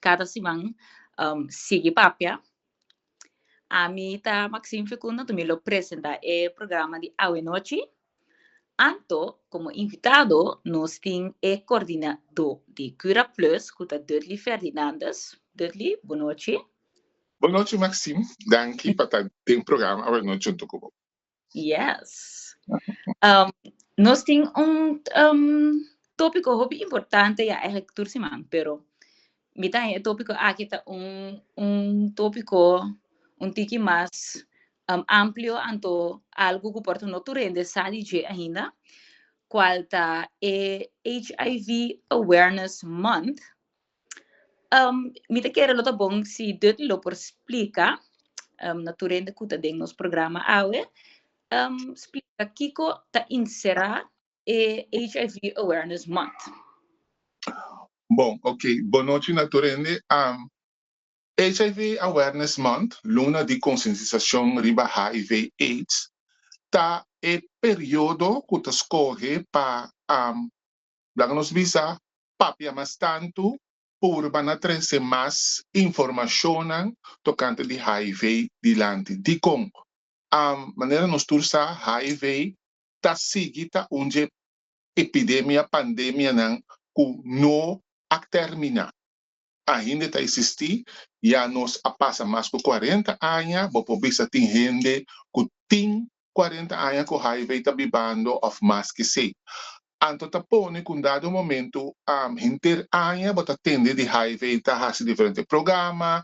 kada siman sigui papia. Ami ta Maxime Fecundo, mi lo presentá e programa di awe nochi. Anto, komo invitado, nos tin e koordinadó di Cura Plus, ku ta Dudley Ferdinandus. Dudley, bon nochi. Bon nochi, Maxime. Danki pa ta den programa awe nochi huntu ku bo. Yes. Nos tin un tópiko hopi importante, ya eigenlijk tur siman, pero mi ta e tópiko aki ta un tópiko un tiki mas amplio, anto algu ku por ta no tur hende sa di dje ainda, kual ta e HIV Awareness Month. Mi ta kere lo ta bon si Dudley lo por splika na tur hende ku ta den nos programa awe, splika kiko ta enserá e HIV Awareness Month. Bon, ok. Bon nochi na tur hende. HIV Awareness Month, luna di konsientisashon riba HIV AIDS, ta e periodo ku ta skohe pa laga nos bisa papia mas tantu, purba na trese mas informashonnan tokante di HIV dilanti. Dikon? Manera nos tur sa, HIV ta sigui ta un dje epidemia, pandemianan ku no a terminá. Ainda ta eksistí, ya nos a pasa mas ku 40 aña, bo por bisa tin hende ku tin 40 aña ku HIV ta bibando òf mas ku esei. Anto ta pone ku un dado momento henter aña bo ta tende di HIV, ta hasi diferente programa,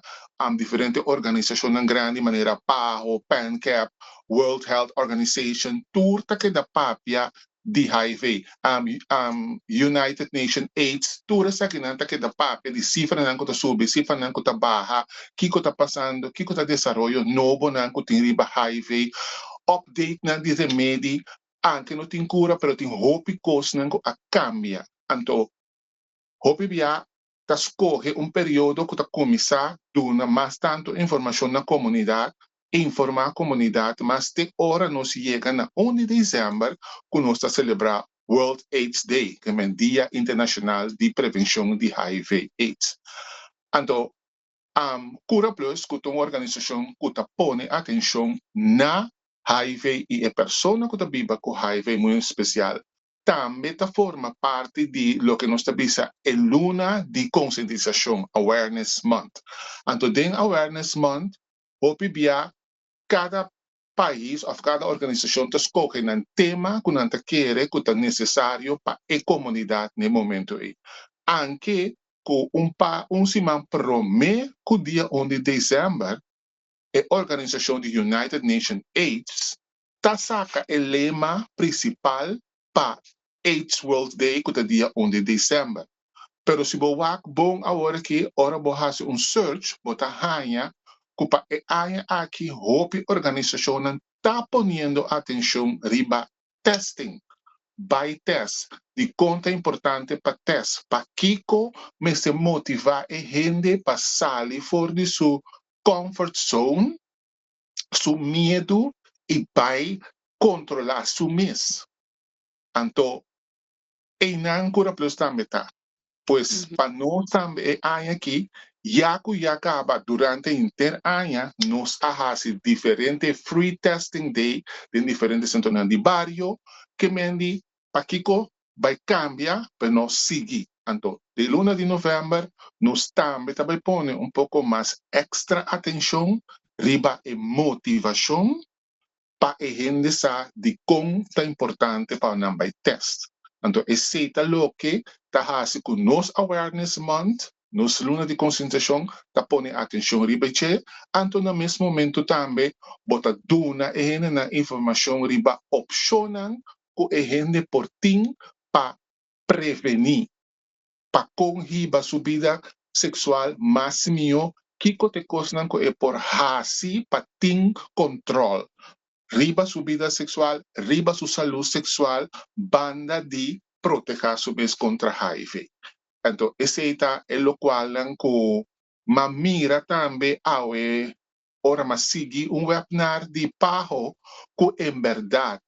diferente organisashonnan grandi manera PAHO, PANCAP, World Health Organization, tur ta keda papia di HIV. United Nation AIDS, tur esakinan ta keda papia di sifranan ku ta subi, sifranan ku ta baha, kiko ta pasando, kiko ta desaroyo nobonan ku tin riba HIV, updatenan di remedi, aunke no tin kura, pero tin hopi kosnan ku a kambia. Anto, hopi bia ta skohe un periodo ku ta kuminsá duna mas tantu informashon na komunidat, informá komunidat mas te ora nos yega na 1 di desèmber ku nos ta selebrá World AIDS Day, ku ta Dia Internashonal di Prevenshon di HIV AIDS. Anto, Cura Plus, ku ta un organisashon ku ta pone atenshon na HIV i e persona ku ta biba ku HIV muy spesial, tambe ta forma parti di loke nos ta bisa e luna di konsientisashon, Awareness Month. Anto, den Awareness Month, hopi bia kada pais òf kada organisashon ta skohe nan tema ku nan ta kere ku ta nesesario pa e komunidat na e momento ei. Aunke ku un siman promé ku dia 1 di desèmber, e organisashon di United Nations AIDS ta saka e lema prinsipal pa AIDS World Day, ku ta dia 1 di desèmber. Pero si bo wak bon awor aki, ora bo hasi un search, bo ta haña ku pa e aña aki hopi organisashonnan ta poniendo atenshon riba testing. Bai test. Dikon ta importante pa test? Pakiko mester motivá e hende pa sali for di su comfort zone, su miedu i bai kontrolá su mes? Anto, einan Cura Plus tambe ta. Pues, pa nos tambe e aña aki, ya ku ya kaba durante henter aña, nos a hasi diferente free testing day den diferente sentronan di bario, ke men di pakiko bai kambia, pero nos sigui. Anto, di luna di novèmber, nos tambe ta bai pone un poko mas èkstra atenshon riba e motivashon pa e hende sa dikon ta importante pa nan bai test. Anto, esei ta loke ta hasi ku nos Awareness Month, nos luna di konsientisashon, ta pone atenshon riba dje, anto na mes momento tambe bo ta duna e hendenan informashon riba opshonnan ku e hende por tin pa prevení, pa kon hiba su bida seksual mas mihó, kiko ta e kosnan ku e por hasi pa tin kontròl riba su bida seksual, riba su salú seksual, banda di protehá su mes kontra HIV. Anto, esei ta e lokualnan ku m'a mira tambe awe ora m'a sigui un webinar di PAHO ku en bèrdat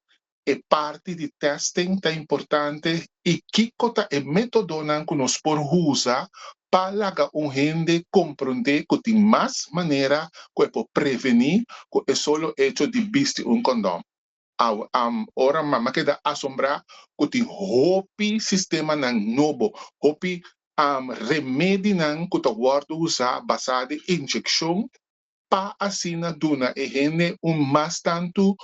e parti di testing ta importante i kiko ta e métodonan ku nos por usa. Pa laga un hende komprondé ku tin mas manera ku e por prevení ku e solo echo di bisti un kondòm. Awe ora mama keda asombrá ku tin hopi sistemanan nobo, hopi remedinan ku ta wòrdu usá basá di inyekshon pa asina duna e hende un mas tantu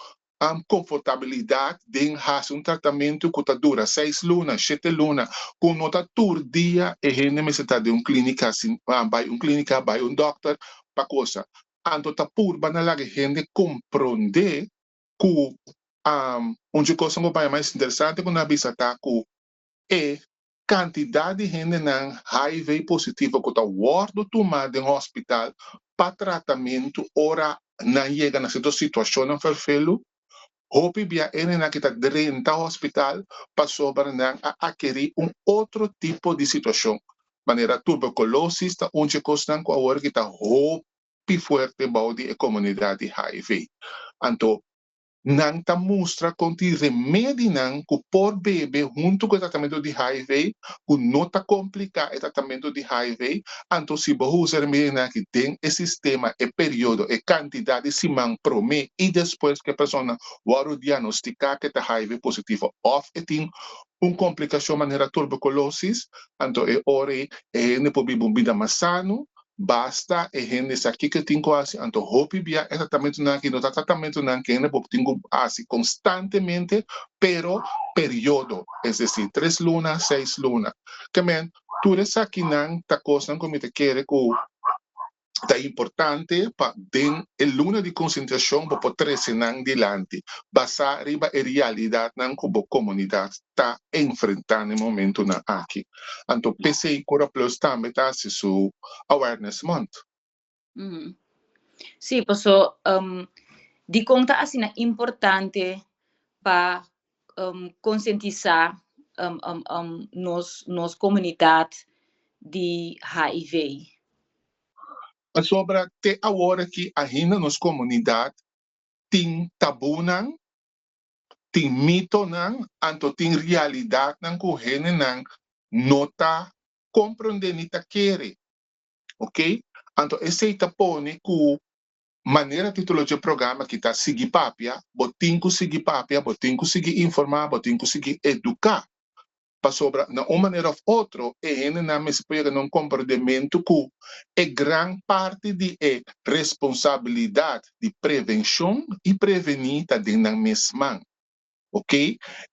konfortabilidat den hasi un tratamentu ku ta dura seis luna, shete luna, ku no ta tur dia e hende mester ta den un klínika, bai un klínika, bai un dòkter pa kosa. Anto ta purba na laga e hende komprondé ku un dje kosnan ku paña mas interesante ku nan a bisa ta ku e Kantidat di hendenan hiv positivo ku ta wòrdu tumá den hospital pa tratamentu ora nan yega na sierto situashonnan ferfelu, hopi bia hendenan ki ta drenta hospital pasobra nan a akerí un otro tipo di situashon, manera tuberkulosis ta un dje kosnan ku awor ki ta hopi fuerte bou di e komunidat di hiv. Anto Nan ta mustra kon tin remedinan ku por bebe huntu ku e tratamentu di hiv ku no ta kompliká e tratamentu di hiv. Anto si bo usa e remedinan aki den e sistema, e periodo, e kantidat di siman promé i despues ku e persona wòrdu diagnostiká ku e ta hiv positivo òf e tin un komplikashon manera turberkulosis, anto e ora ei e hende por biba un bida mas sano. Basta e hende sa kiko e tin ku hasi, anto hopi bia e tratamentunan aki no ta tratamentunan ku hende por tin ku hasi konstantemente, pero periodo, es desir, tres luna, seis luna. Ke men, tur esakinan ta kosnan ku mi ta kere ku ta importante pa den e luna di konsientisashon bo por trese nan dilanti, basá riba e realidatnan ku bo komunidat ta enfrentá na e momentunan aki. Anto p'esei Cura Plus tambe ta hasi su Awareness Month. Sí, paso dikon ta asina importante pa konsientisá nos komunidat di HIV? Pasobra te awor aki ainda nos komunidat tin tabunan, tin mitonan, anto tin realidatnan ku hendenan no ta komprondé ni ta kere. Ok? Anto esei ta pone ku manera título dje programa aki ta Sigui Papia, bo tin ku sigui papia, bo tin ku sigui informá, bo tin ku sigui eduká. Pasobra na un manera of otro e hendenan mester por yega na un komprendementu ku e gran parti di e responsabilidat di prevenshon i prevení ta den nan mes man. Ok,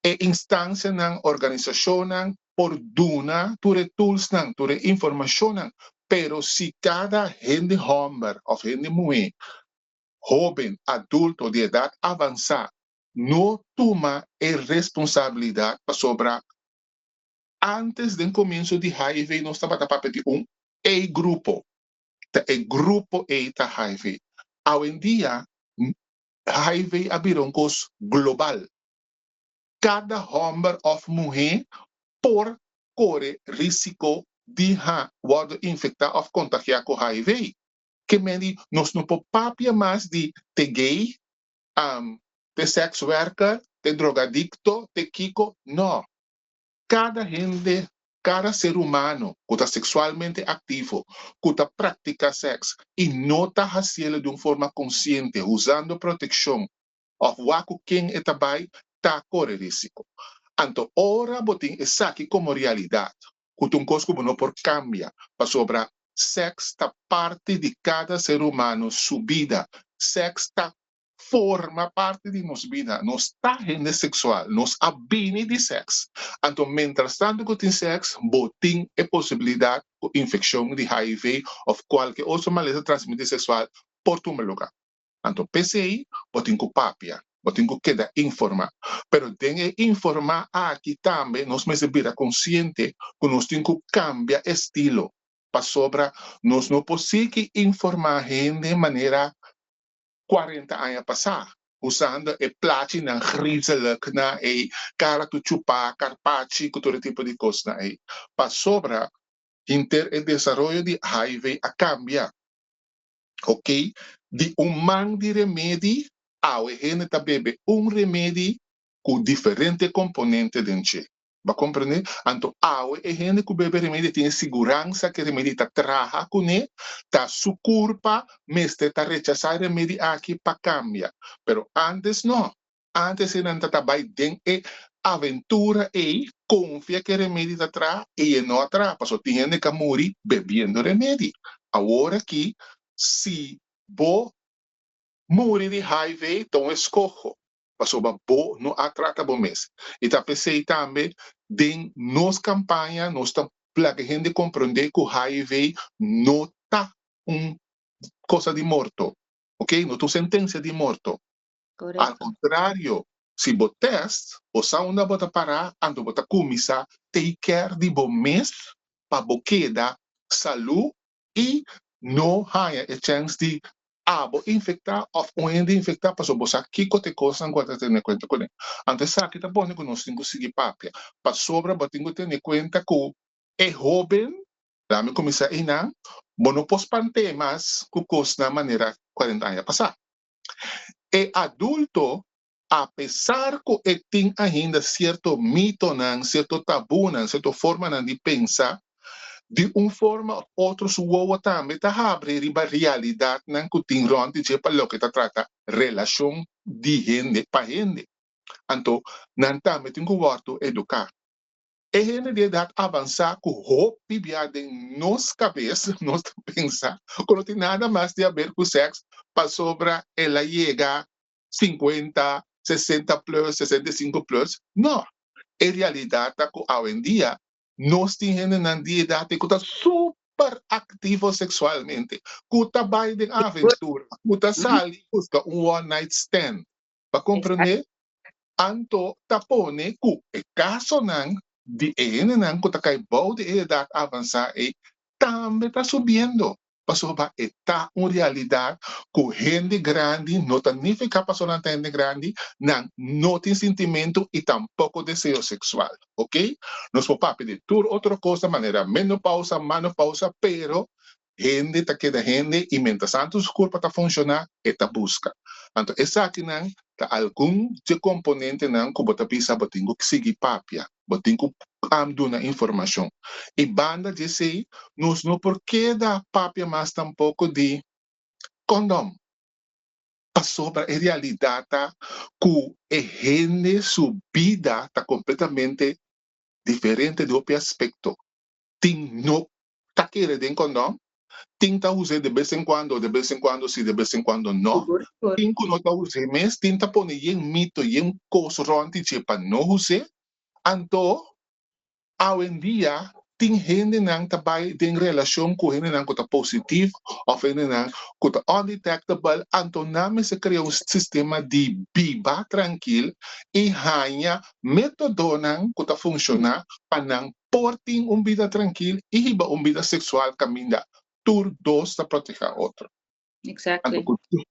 e instansianan, organisashonnan por duna tur e toolsnan, tur e informashonnan, pero si kada hende hòmber òf hende muhé, hóben, adulto di edat avansá no tuma e responsabilidat pasobra antes den komienso di hiv nos tabata papia di un e grupo, ta e grupo ei ta hiv. Awendia hiv a bira un kos global. Kada hòmber òf muhé por kore risiko di ha wòrdu infektá òf kontagiá ku hiv. Ke men di nos no por papia mas di te gay, te sex werker, te drogadicto, te kico, no. Cada hende, cada ser humano cu ta sexualmente activo, cu ta practica sex y no ta hacielo di un forma consciente, usando proteccion of wak cu ken e ta bay, ta core risico. Anto ora bo tin esaki como realidad, cu ta un cos cu bo no por cambia, pasobra sex ta parti di cada ser humano su bida, sex ta forma parti di nos bida, nos ta hende sexual, nos a bini di sex, anto mientras tanto cu tin sex bo tin e posibilidad cu infeccion di hiv of cualke otro malesa transmiti sexual por tuma lugar. Anto p'esei bo tin ku papia, bo tin ku keda informá. Pero den e informá aki tambe nos mester bira konsiente ku nos tin ku kambia estilo, pasobra nos no por sigui informá hende manera kuarenta aña pasá, usando e plachinan grizelik na ei, kara tur chupá, karpachi ku tur e tipo di kosnan ei, pasobra henter e desaroyo di hiv a kambia. Ok, di un man di remedi, awe hende ta bebe un remedi ku diferente komponente den dje. Bo a komprendé? Anto awe e hende ku bebe remedi tin e siguransa ku e remedi ta traha kuné, ta su kurpa mester ta rechasá e remedi aki pa kambia. Pero ántes no. Ántes e nan ta ta bai den e aventura ei, konfia ku e remedi ta traha i e no a traha, pasobra tin hende ku a muri bebiendo remedi. Awor aki si bo muri di hiv ta un eskoho. Pasobra bo no a trata bo mes. I ta p'esei tambe den nos kampaña nos ta laga hende komprondé ku hiv no ta un kosa di morto, ok, no ta un sentensia di morto. Al kontrario, si bo tèst, bo sa unda bo ta pará, anto bo ta kuminsá take care di bo mes pa bo keda salú i no haña e chèns di abo infektá òf un hende infektá pasobra bo sa kiko ta e kosnan ku a ta tene kuenta kuné. Anto esaki ta pone ku nos tin ku sigui papia pasobra bo tin ku tene kuenta ku e hóben, laga mi kuminsá einan, bo no por spant'é mas ku kosnan manera kuarenta aña pasá. E adulto apesar ku e tin ainda sierto mitonan, sierto tabunan, sierto formanan di pensa, di un forma òf otro su wowo tambe ta habri riba realidatnan ku tin rònt di dje pa loke ta trata relashon di hende pa hende. Anto nan tambe tin ku wòrdu eduká. E hende di edat avansá ku hopi bia den nos kabes nos ta pensa ku no tin nada mas di haber ku sèks pasobra el a yega 50, 60 plus, 65 plus. No, e realidad ta cu awendia nos tin hendenan di edad cu ta super activo sexualmente, cu ta bay den aventura, cu ta sali busca un one night stand. Bo a comprende? Anto ta pone cu e casonan di e hendenan cu ta cay bou di e edad avansa ey tambe ta subiendo. Pasobra e ta un realidat ku hende grandi no ta nifiká pasobra nan ta hende grandi, nan no tin sintimentu i tampoko deseo seksual. Oke? Nos por papia di tur otro kos manera menopousa, manopousa, pero hende ta keda hende i mientras tantu su kurpa ta funshoná e ta buska. Anto esakinan ta algun dje komponentenan ku bo ta bisa bo tin ku sigui papia. Bo tin ku duna informashon. I banda di esei, nos no por keda papia mas tampoko di kondòm. Pasobra e realidat ta ku e hende su bida ta kompletamente diferente di hopi aspekto. Tin no ta kere den kondòm, tin ta us'é de bes en kuando, de bes en kuando si, de bes en kuando no. Tin ku no ta us'é mes, tin ta pone yen mito, yen kos rònt di dje pa no us'é. Anto, awendia tin hendenan ta bai den relashon ku hendenan ku ta positif òf hendenan ku ta undetectable, anto nan mester krea un sistema di biba trankil i haña métodonan ku ta funshoná pa nan por tin un bida trankil i hiba un bida seksual kaminda tur dos ta protehá otro.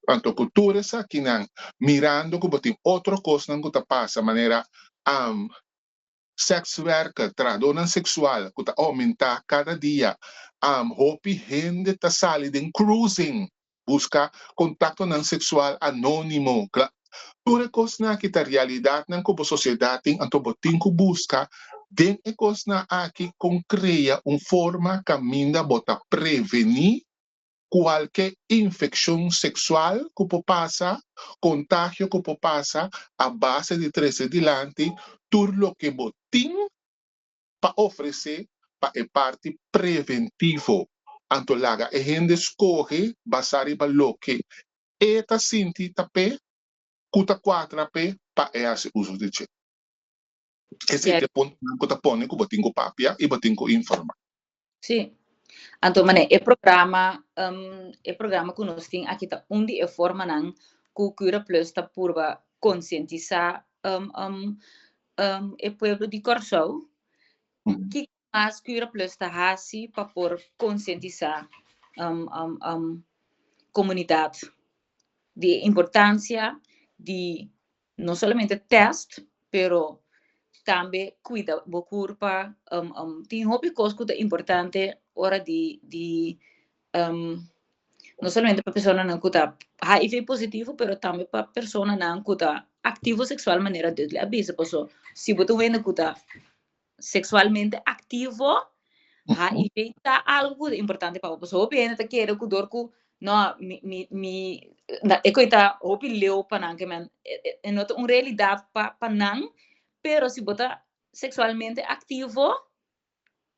Anto ku tur esakinan, mirando ku bo tin otro kosnan ku ta pasa manera sekswerker, trahadónan seksual ku ta oumentá kada dia, hopi hende ta sali den cruising buska kontaktonan seksual anónimo. Tur e kosnan aki ta realidatnan ku bo sosiedat tin, anto bo tin ku buska den e kosnan aki kon krea un forma kaminda bo ta prevení kualke infekshon seksual ku por pasa, kontagio ku por pasa a base di trese dilanti tur loke bo tin pa ofresé pa e parti preventivo. Anto laga e hende skohe basá riba loke e ta sinti ta p'e, ku ta kuadra p'e pa e hasi uso di dje. Esei ta e puntonan ku ta pone ku bo tin ku papia i bo tin ku informá. Sí. Anto mane e programa, e programa ku nos tin aki ta un di e formanan ku Cura Plus ta purba konsientisá e pueblo di Kòrsou. Kiko mas Cura Plus ta hasi pa por konsientisá komunidat di e importansia di no solamente tèst, pero tambe kuida bo kurpa. Tin hopi kos ku ta importante ora di di no solamente pa personanan ku ta HIV positivo, pero tambe pa personanan ku ta aktivo seksual manera Dudley a bisa. Paso si bo ta un hende ku ta. seksualmente aktivo, HIV ta algu importante pa bo. Pasobra hopi hende ta kere ku dor ku no mi mi mi e koi ta hopi leu pa nan ke men e no ta un realidat pa nan, pero si bo ta seksualmente aktivo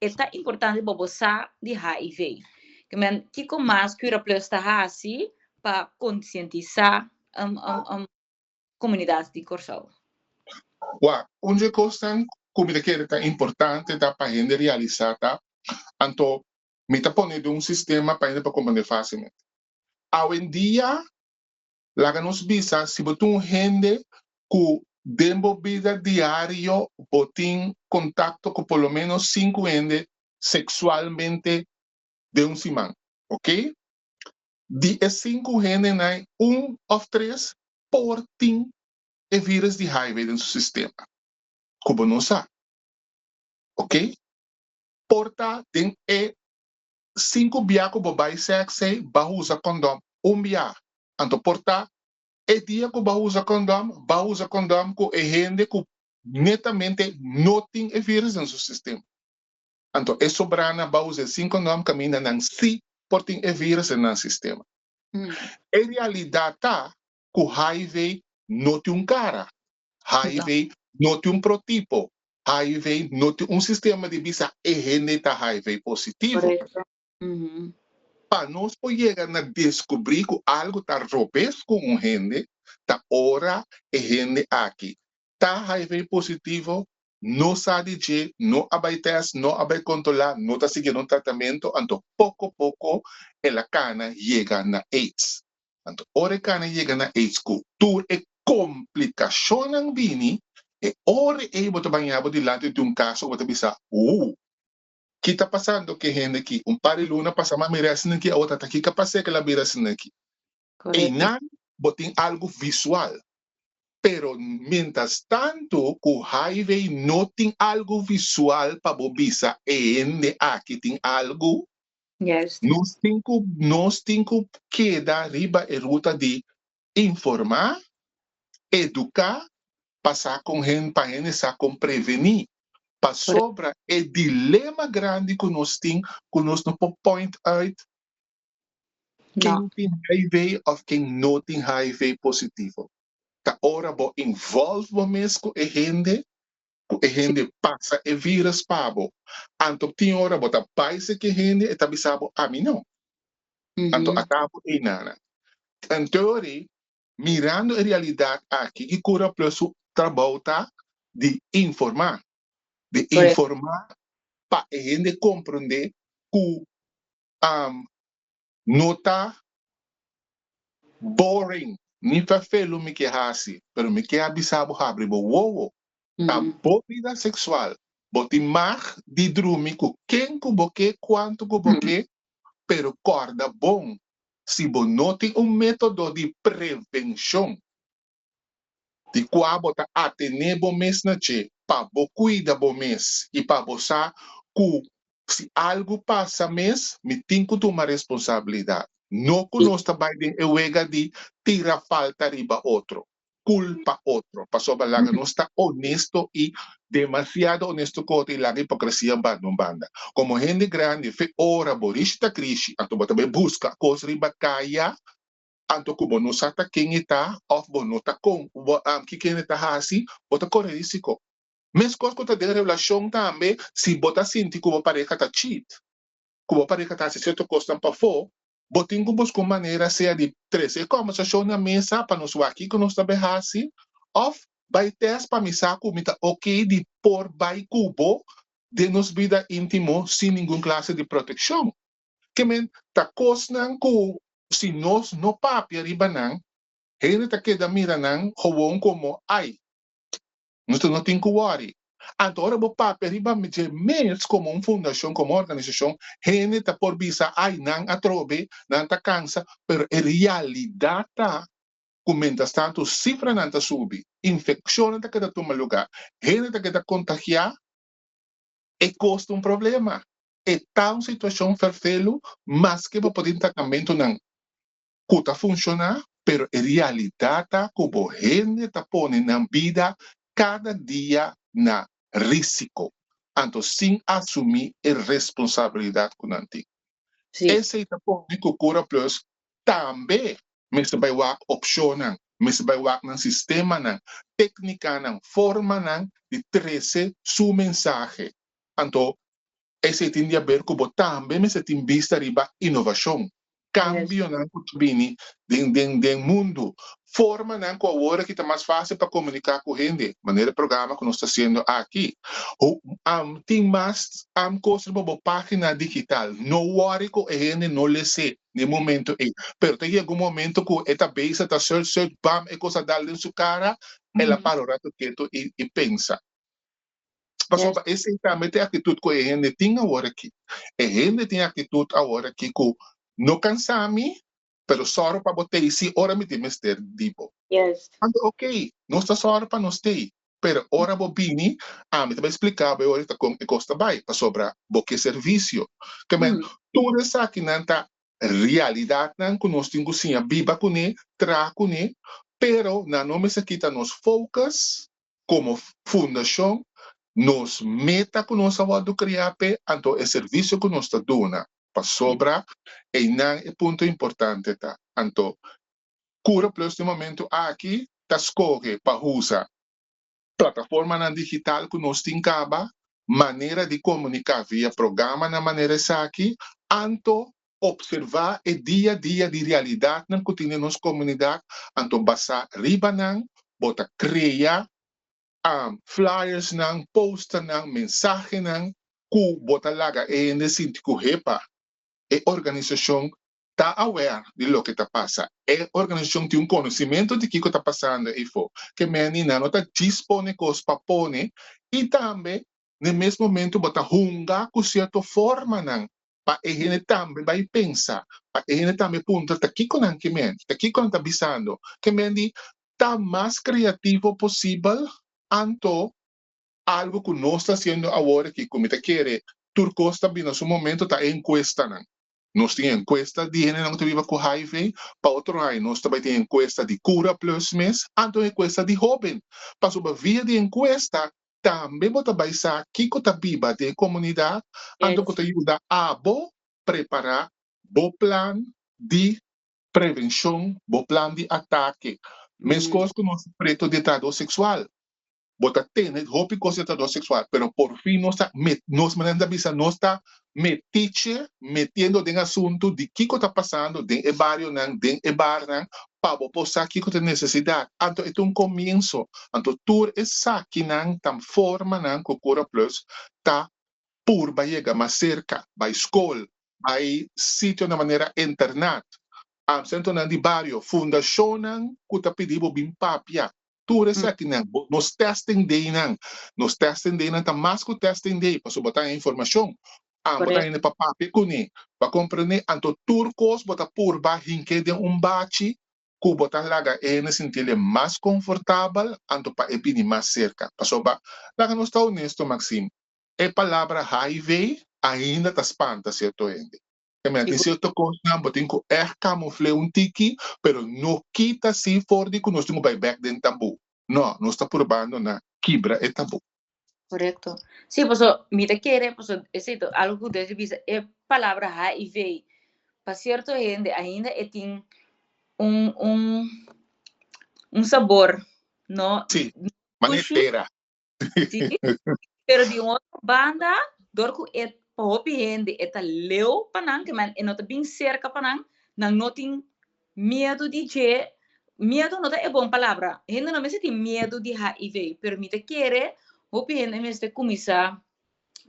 e ta importante pa bo sa di HIV. Ke men kiko mas Cura Plus ta hasi pa konsientisá komunidat di Kòrsou? Wak, un dje kosnan ku mi ta kere ta importante ta pa hende realisá ta, anto mi ta pone den un sistema pa hende por komprendé fásilmente. Awendia, laga nos bisa si bo tin un hende ku den bo bida diario bo tin kontakto ku por lo ménos sinku hende seksualmente den un siman, oke? Di e sinku hendenan un òf tres por tin e vírus di HIV den su sistema ku bo no sa. Oke? Por ta den e sinku bia ku bo bai sèks ei bo a usa kondòm un bia. Anto por ta e dia ku bo a usa kondòm, bo a usa kondòm ku e hende ku netamente no tin e vírus den su sistema. Anto e sobranan ba usa e sin kondòm kaminda nan sí por tin e vírus den nan sistema. E realidat ta ku HIV no tin un kara, HIV no tin un protipo, HIV no tin un sistema di bisa e hende ta HIV positivo. Pa nos por yega na deskubrí ku algu ta robes ku un hende, ta ora e hende aki ta HIV positivo, no sa di dje, no a bai tèst, no a bai kontrolá, no ta siguiendo un tratamentu, anto poko poko el a kana yega na aids. Anto ora e kana yega na aids ku tur e komplikashonnan bini, e ora ei bo ta baña bo dilanti di un kaso ku bo ta bisa, Ooh, ki ta pasando ku e hende aki? Un par di luna pasa m'a mira esnan aki, awor ta ta kiko a pas'é ku el a bira asina aki? Einan bo tin algu visual, pero mientras tanto ku HIV no tin algu visual pa bo bisa e hende aki tin algu, nos tin ku nos tin ku keda riba e ruta di informá, eduká pa sa kon hen pa hende sa kon prevení. Pasobra e dilema grandi ku nos tin ku nos no por point uit Ken tin HIV of ken no tin HIV positivo. Ta ora bo involve bo mes ku e hende, ku e hende pasa e virus pa bo. Anto tin ora bo ta bai seki e hende e ta bisa bo ami no. Anto ata bo einana. Anto mirando e realidat aki ki Cura Plus su trabou ta di informa. Di informa pa e hende komprende ku No ta boring ni ferfelu mi ke hasi, pero mi ke a bisa bo habri bo wowo. Ta bo bida seksual. Bo tin mag di drumi ku ken ku bo ke, kuantu ku bo ke, pero kòrda bon, si bo no tin un método di prevenshon di kua bo ta atené bo mes na dje pa bo kuida bo mes i pa bo sa ku si algu pasa mes mi tin ku tuma responsabilidat. No ku nos ta bai den e wega di tira falta riba otro, kulpa otro, pasobra laga nos ta onesto i demasiado onesto ku otro i laga hipokresia banda un banda. Komo hende grandi fe ora bo rishi ta krishi anto bo ta bai buska kos riba kaya Anto ku bo no sa ta ken e ta òf bo no ta kon bo ki ken e ta hasi, bo ta kore risiko. Meskos ku ta den relashon tambe, si bo ta sinti ku bo pareha ta cheat, ku bo pareha ta hasi sierto kosnan pafó, bo tin ku buska un manera sea di trese e kòmbersashon na mesa pa nos wak kiko nos ta bai hasi, òf bai tèst pa mi sa ku mi ta oke di por bai ku bo den nos bida íntimo sin ningun klase di protekshon. Ke men ta kosnan ku si nos no papia riba nan, hende ta keda mira nan gewoon komo ai, nos no tin ku wòri. Anto ora bo papia riba dje mes komo un fundashon, komo un organisashon, hende ta por bisa ai nan atrobe, nan ta kansa, pero e realidat ta ku mientrastantu sifranan ta subi, infekshonnan ta keda tuma lugá, hende ta keda kontagiá, e kos ta un problema. E ta un situashon ferfelu maske bo por tin tratamentunan ku ta funshoná, pero e realidat ta ku bo hende ta pone nan bida kada dia na risiko. anto sin asumí e responsabilidat ku nan tin. Esei ta pone ku Cura Plus tambe mester bai wak opshonnan, mester bai wak nan sistemanan, téknikanan, formanan di trese su mensahe. Anto esei tin di haber ku bo tambe mester tin bista riba inovashon, kambionan ku ta bini den den den mundu, formanan ku awor aki ta mas fásil pa komuniká ku hende, manera e programa ku nos ta hasiendo aki. Tin mas kos riba bo página digital. No wòri ku e hende no les'é na e momento ei, pero ta yega un momento ku e ta bezig ta search search bam e kos a dal den su kara, el a para un ratu ketu i pensa. Pasobra esei tambe ta e aktitut ku e hende tin awor aki. E hende tin e aktitut awor aki ku no kansa mi, pero sòru pa bo tei si ora mi tin mester di bo. Anto okey, nos ta sòru pa nos tei, pero ora bo bini, ami ta bai splika bo e ora ta kon e kos ta bai, pasobra bo ke servisio. Ke men, tur esakinan ta realidatnan ku nos tin ku siña biba kuné, traha kuné, pero nan no mester kita nos focus Komo fundashon, nos meta ku nos a wòrdu kreá p'e, anto e servisio ku nos ta duna, pasobra einan e punto importante ta. Anto, Cura Plus den momentu aki ta skohe pa usa plataformanan digital ku nos tin kaba, manera di komuniká via programanan manera esaki, anto opservá e dia dia di realidatnan ku tin den nos komunidat, anto basá riba nan bo ta krea flyersnan, posternan, mensahenan ku bo ta laga e hende sinti ku hepa, e organisashon ta aware di loke ta pasa, e organisashon tin un konosimentu di kiko ta pasando eifo, ke meni nan no ta djis pone kos pa pone i tambe na e mes momento bo ta hunga ku sierto formanan pa e hende tambe bai pensa, pa e hende tambe puntra ta kiko nan ke men, ta kiko nan ta bisando. Ke men di ta mas kreativo posibel, anto algo ku nos ta hasiendo awor aki ku mi ta kere tur kos ta bini na su momento ta e enkuestanan. Nos tin enkuesta di hendenan ku ta biba ku hiv, pa otro aña nos ta bai tin enkuesta di Cura Plus mes, anto enkuesta di hoben. Pasobra via di enkuesta Tambe bo ta bai sa kiko ta biba den e komunidat, anto ku ta yuda abo prepará bo plan di prevenshon, bo plan di atake. Meskos ku nos preto di trahadó seksual. Bo ta tene hopi kos di trahadó seksual, pero por fin nos ta met, nos manera ta bisa nos ta metiche, metiendo den asuntu di kiko ta pasando den e barionan, den e barnan, pa bo por sa kiko ta e nesesidat. Anto e ta un komienso. Anto tur esakinan ta formanan ku Cura Plus ta purba yega mas serka, bai skol, bai sitionan manera internat, sentronan di bario, fundashonnan ku ta pidi bo bin papia. Tur esakinan, nos testing daynan, nos testing daynan ta mas ku testing day, pasobra bo ta haña informashon, bo ta haña pa papia kuné, pa komprendé, anto tur kos bo ta purba hink'é den un bachi ku bo ta laga e hende sintiel e mas konfortabel, anto pa e bini mas serka. Pasobra, laga nos ta honesto, Maxime, e palabra hiv ainda ta spanta sierto hende. Te tin sierto kosnan bo tin ku ègt kamufl'é un tiki, pero no kita si for di ku nos tin ku bai bèk den tabú. No, nos ta purbando na kibra e tabú. Korekto. Sí, paso mi ta kere, paso esei ta algu ku Deus a bisa, e palabra HIV pa sierto hende ainda e tin un un un sabor no Sí, manera tera. Sí, pero di un otro banda, dor ku e pa hopi hende e ta leu pa nan, ke men e no ta bin serka pa nan, nan no tin miedu di dje. Miedu no ta e bon palabra. Hende no mester tin miedu di HIV, pero mi ta kere hopi hende mester kuminsá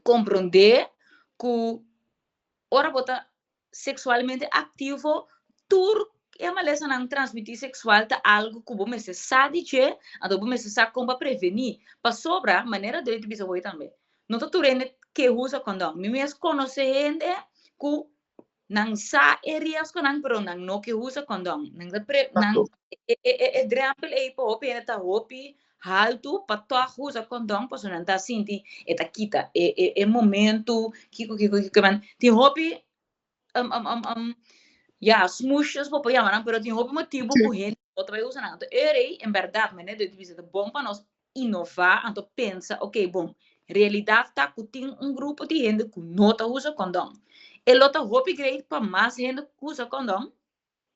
komprondé ku ora bo ta seksualmente aktivo, tur e malesanan transmití seksual ta algu ku bo mester sa di dje, anto bo mester sa kon pa prevení. Pasobra, manera Dre ta bisa hoy tambe, no ta tur hende ke usa kondon. Mi mes konosé hende ku nan sa e riesgonan, pero nan no ke usa kondon. Nan ta pre, nan, e, e, e, e drempel ei pa hopi hende ta hopi haltu pa tòg usa kondon, pasobra nan ta sinti e ta kita e, e, e momentu, kiko, kiko, kiko, man. Tin hopi um, um, um, um, ja, smoesjes bo por yama nan, pero tin hopi motibu ku hende no ta bai usa nan. Anto e rei, en bèrdat, manera di bisa, ta bon pa nos inová, anto pensa, ok, bon, Realidat ta ku tin un grupo di hende ku no ta usa kondon. E lo ta hopi great pa mas hende usa kondon.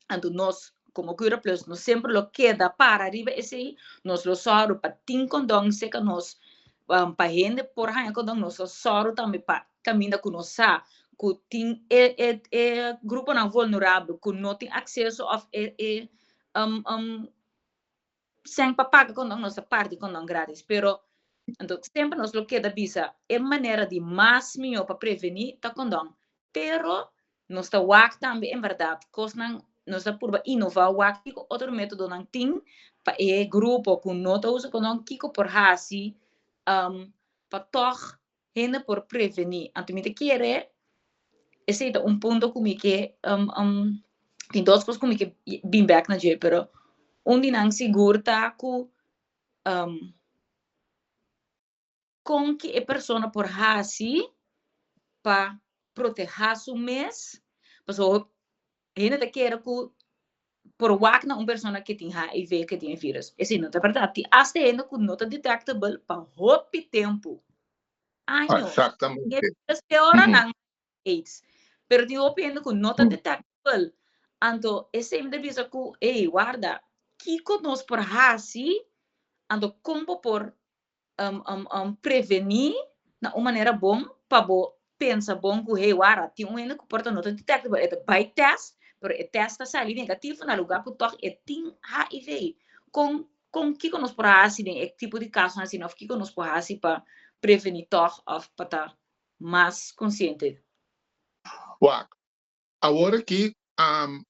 Anto nos, komo Cura Plus, nos semper lo keda para riba esei. Nos lo sòru pa tin kondon serka nos, pa hende por haña kondon. Nos lo sòru tambe pa kaminda ku nos sa ku tin e gruponan vulnerabel ku no tin akseso òf e sèn pa paga kondon, nos ta parti kondon gratis. Pero anto semper nos lo keda bisa e manera di mas mihó pa prevení ta kondon. Pero nos ta wak tambe, en bèrdat, kosnan nos ta purba inová, wak kiko otro métodonan tin pa e grupo ku no ta usa kondon, kiko por hasi pa tòg hende por prevení. Anto mi ta kere esei ta un punto ku mi ke tin dos kos ku mi ke bin bèk na dje, pero un di nan sigur ta ku kon ki e persona por hasi pa protehá su mes, pasobra hende ta kere ku por wak na un persona ku tin HIV, ku tin e virus. Esei no ta bèrdat. Tin asta hende ku no ta detectable pa hopi tempu. Años. Exactamente. E ora nan AIDS. Pero tin hopi hende ku no ta detectable. Anto, esei mi ta bisa ku, ei, warda, kiko nos por hasi, anto kon bo por prevení na un manera bon pa bo pensa bon ku, hey, warda, tin un hende ku por ta no ta detectable, e ta bai test, pero e test ta sali negativo na lugá ku tòg e tin HIV. Kon kiko nos por hasi den e tipo di kasonan asina, òf kiko nos por hasi pa prevení tòg òf pa ta mas konsiente? Wak, awor aki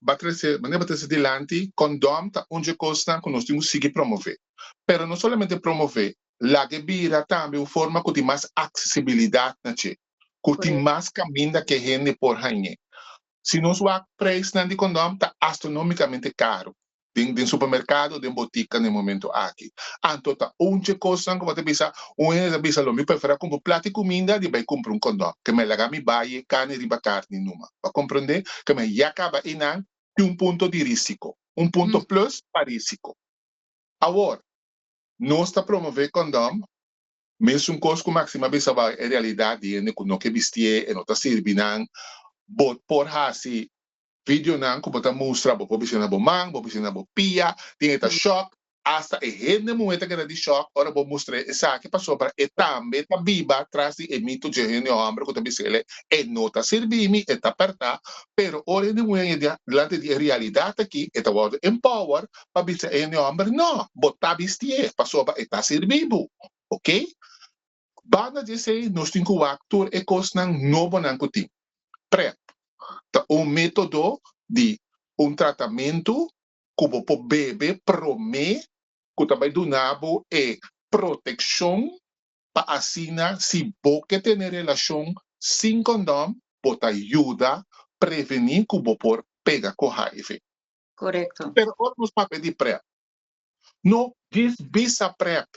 bo a trese, manera bo a trese dilanti, kondòm ta un dje kosnan ku nos tin ku sigui promové. Pero no solamente promové, lag'e bira tambe un forma ku tin mas aksesibilidat na dje, ku tin mas kaminda ku e hende por hañ'é. Si nos wak preisnan di kondòm ta astronomikamente karu den supermerkado, den botika na e momento aki. Anto ta un dje kosnan ku bo ta bisa, un hende ta bisa lo mi preferá kumpra un plat di kuminda di bai kumpra un kondòm, ke mi laga mi bai e karni riba karni numa. Bo a komprendé? Ke mi ya kaba einan tin un punto di risiko, un punto plus pa risiko. Awor, nos ta promové kondòm, mesun kos ku Maxima a bisa bo, e realidat di hende ku no ke bistié, e no ta sirbi nan, bo por hasi videonan ku bo ta mustra, bo por bisti na bo man, bo bisti na bo pia, tin e ta shock, hasta e hende muhé ta keda di shock ora bo mustr'é esaki, pasobra e tambe ta biba tras di e mito dje hende hòmber ku ta bisa el'e, e no ta sirbi mi, e ta pèrtá, pero ora hende muhé yega dilanti di e realidat aki, e ta wòrdu empower pa bisa e hende hòmber, no, bo ta bistié, pasobra e ta sirbi bo, ok? Banda di esei nos tin ku wak tur e kosnan nobonan ku tin. PrEP ta un método di un tratamentu ku bo por bebe promé ku ta bai duna bo e protekshon pa asina si bo ke tene relashon sin kondòm bo ta yuda prevení ku bo por pega ku HIV. Korekto. Pero ora nos papia di PrEP, no djis bisa PrEP.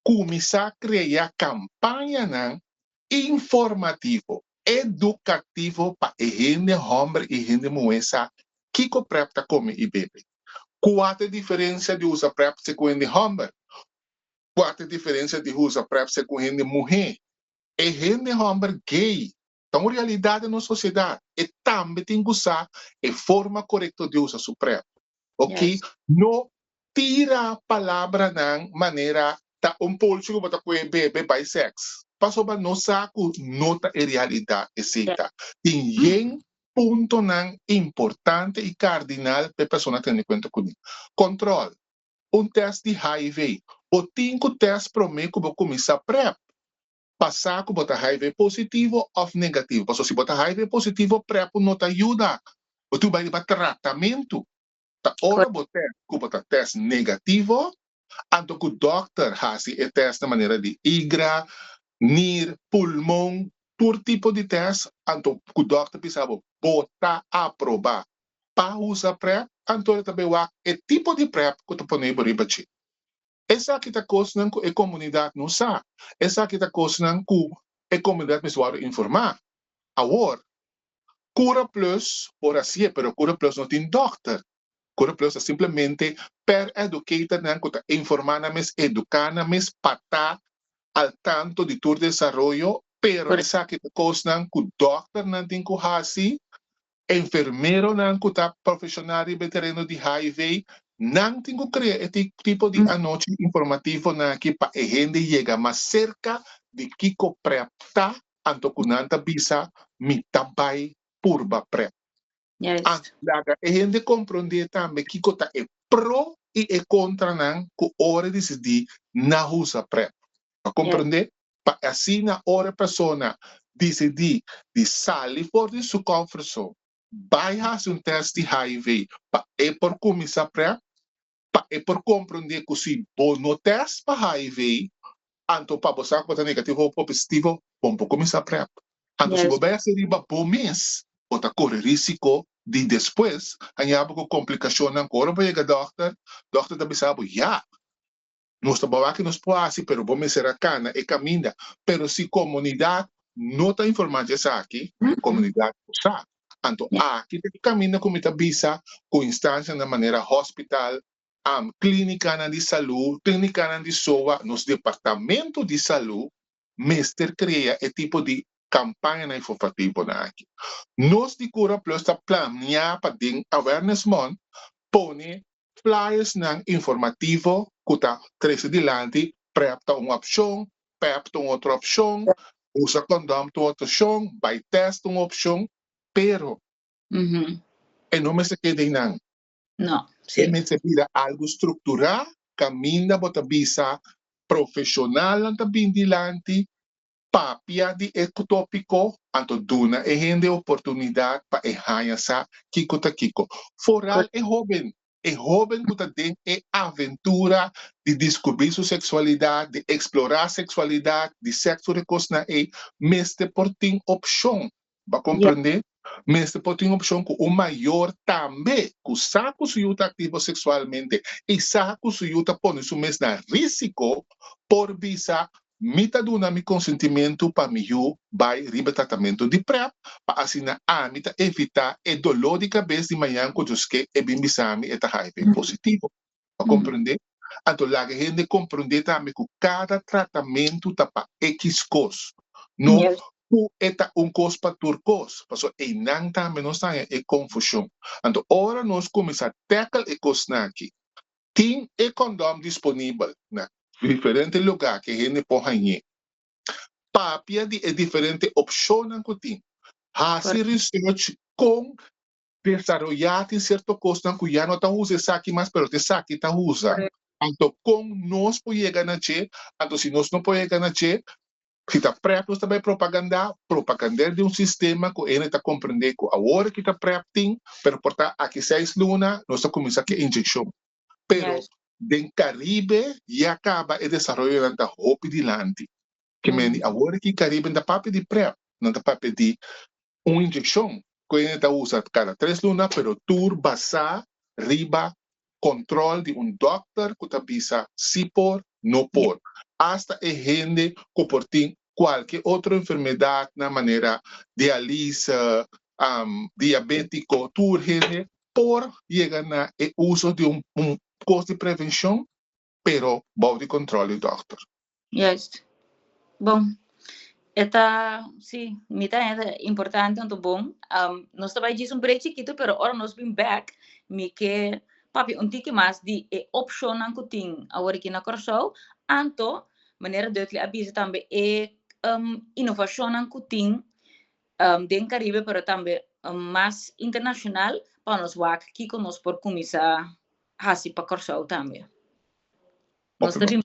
Kuminsá krea kampañanan informativo, edukativo pa e hende hòmber i hende muhé sa kiko PrEP ta kome i bebe. Kua ta e diferensia di usa PrEP segun hende hòmber? Kua ta e diferensia di usa PrEP segun hende muhé? E hende hòmber gay ta un realidat den nos sosiedat, e tambe tin ku sa e forma korekto di usa su PrEP. Ok, no tira palabranan manera ta un polchi ku bo ta kohe bebe bai sèks, pasobra nos sa ku no ta e realidat esei ta. Tin yen puntonan importante i kardinal pa e persona tene kuenta kuné. Kòntròl, un tèst di HIV, bo tin ku tèst promé ku bo kuminsá PrEP pa sa ku bo ta HIV positivo òf negativo, pasobra si bo ta HIV positivo PrEP no ta yuda, bo tin ku bai riba tratamentu. Ta ora bo test ku bo ta test negativo, anto ku dòkter hasi e test na manera di igra, nir, pulmon, tur tipo di test, anto ku dòkter bisa bo, bo ta aprobá pa usa PrEP, anto e ta bai wak e tipo di PrEP ku ta pone bo riba dje. Esaki ta kosnan ku e komunidat no sa. Esaki ta kosnan ku e komunidat mester wòrdu informá. Awor, Cura Plus por hasié, pero Cura Plus no tin dòkter. Cura Plus ta simplemente per educatornan ku ta informá nan mes, eduká nan mes pa ta. al tanto di tur desaroyo, pero esaki ta kosnan ku dòkternan tin ku hasi, enfermeronan ku ta profeshonal riba e tereno di HIV, nan tin ku krea e tipo di anochi informativonan aki pa e hende yega mas serka di kiko PrEP ta, anto ku nan ta bisa mi ta bai purba PrEP. Anto laga e hende komprondé tambe kiko ta e pro i e kontranan ku ora e disidí na usa PrEP. Pa komprondé? Pa asina ora e persona disidí di sali for di su comfort zone, bai hasi un tèst di HIV pa e por kuminsá PrEP, pa e por komprondé ku si bo no tèst pa HIV, anto pa bo sa ku bo ta negativo o positivo, bo no por kuminsá PrEP. Anto si bo bai hasi riba bo mes, bo ta kore risiko di despues haña bo ku komplikashonnan ku ora bo yega dòkter, dòkter ta bisa bo, ya, Nos ta bawá ki nos por hasi, pero bo mester a kana e kaminda. Pero si komunidat no ta informá dje esaki, komunidat no sa. Anto aki ta e kaminda ku mi ta bisa ku instansianan manera hospital, klínikanan di salú, klínikanan di soa, nos departamento di salú mester krea e tipo di kampañanan informativonan aki. Nos di Cura Plus ta plania pa den Awareness Month pone Flyersnan informativo ku ta trese dilanti PrEP ta un opshon, PEP ta un otro opshon, usa kondòm ta un otro opshon, bai tèst ta un opshon, pero e no mester keda einan. No, E mester bira algu strukturá kaminda bo ta bisa profeshonalnan ta bin dilanti Papia di e tópiko, anto duna e hende oportunidat pa e haña sa kiko ta kiko. Foral e hóben, e hóben ku ta den e aventura di diskubrí su seksualidat, di eksplorá seksualidat, di sèkso di kosnan ei, mester por tin opshon. Bo a komprendé? Mester por tin opshon ku un mayor tambe ku sa ku su yu ta aktivo seksualmente i sa ku su yu ta pone su mes na rísiko por bisa, Mi ta duna mi konsentimentu pa mi yu bai riba tratamentu di PrEP pa asina ami ta evitá e doló di kabes di mañan ku Dios ke e bin bisa mi e ta HIV positivo. Bo a komprendé? Anto laga hende komprendé tambe ku kada tratamentu ta pa ekis kos. No ku e ta un kos pa tur kos, pasobra einan tambe nos ta haña e konfushon. Anto ora nos kuminsá tèkel e kosnan aki, tin e kòndòm disponibel na diferente lugá ku e hende por hañ'é. Papia di e diferente opshonnan ku tin. Hasi research kon desaroyá tin sierto kosnan ku ya no ta usa esaki mas pero esaki ta usa. Anto kon nos por yega na dje? Anto si nos no por yega na dje, Si ta prep nos ta bai propagandá, propagand'é den un sistema ku hende ta komprendé ku awor ki ta prep tin, pero por ta aki seis luna nos ta kuminsá ku e inyekshon. Pero den Karibe ya kaba e desaroyonan ta hopi dilanti. Ke mende awor ki Karibe no ta papia di prep, nan ta papia di un inyekshon ku hende ta usa kada tres luna pero tur basá riba control di un dokter cu ta bisa si por, no por. Hasta e hende cu por tin cualke otro enfermedadnan manera dialise, diabetico, tur hende por yega na e uso di un cos di prevencion, pero bou di control di dokter. Juist. Bon. E ta, sí, mi ta haña ta importante anto bon. Nos ta bai djis un break chikitu, pero ora nos bin bek, mi ke papia un tiki mas di e opshonnan ku tin awor aki na Kòrsou. Anto, manera Dudley a bisa tambe e inovashonnan ku tin den Karibe, pero tambe mas internashonal, pa nos wak kiko nos por kuminsá hasi pa Kòrsou tambe. Nos ta bin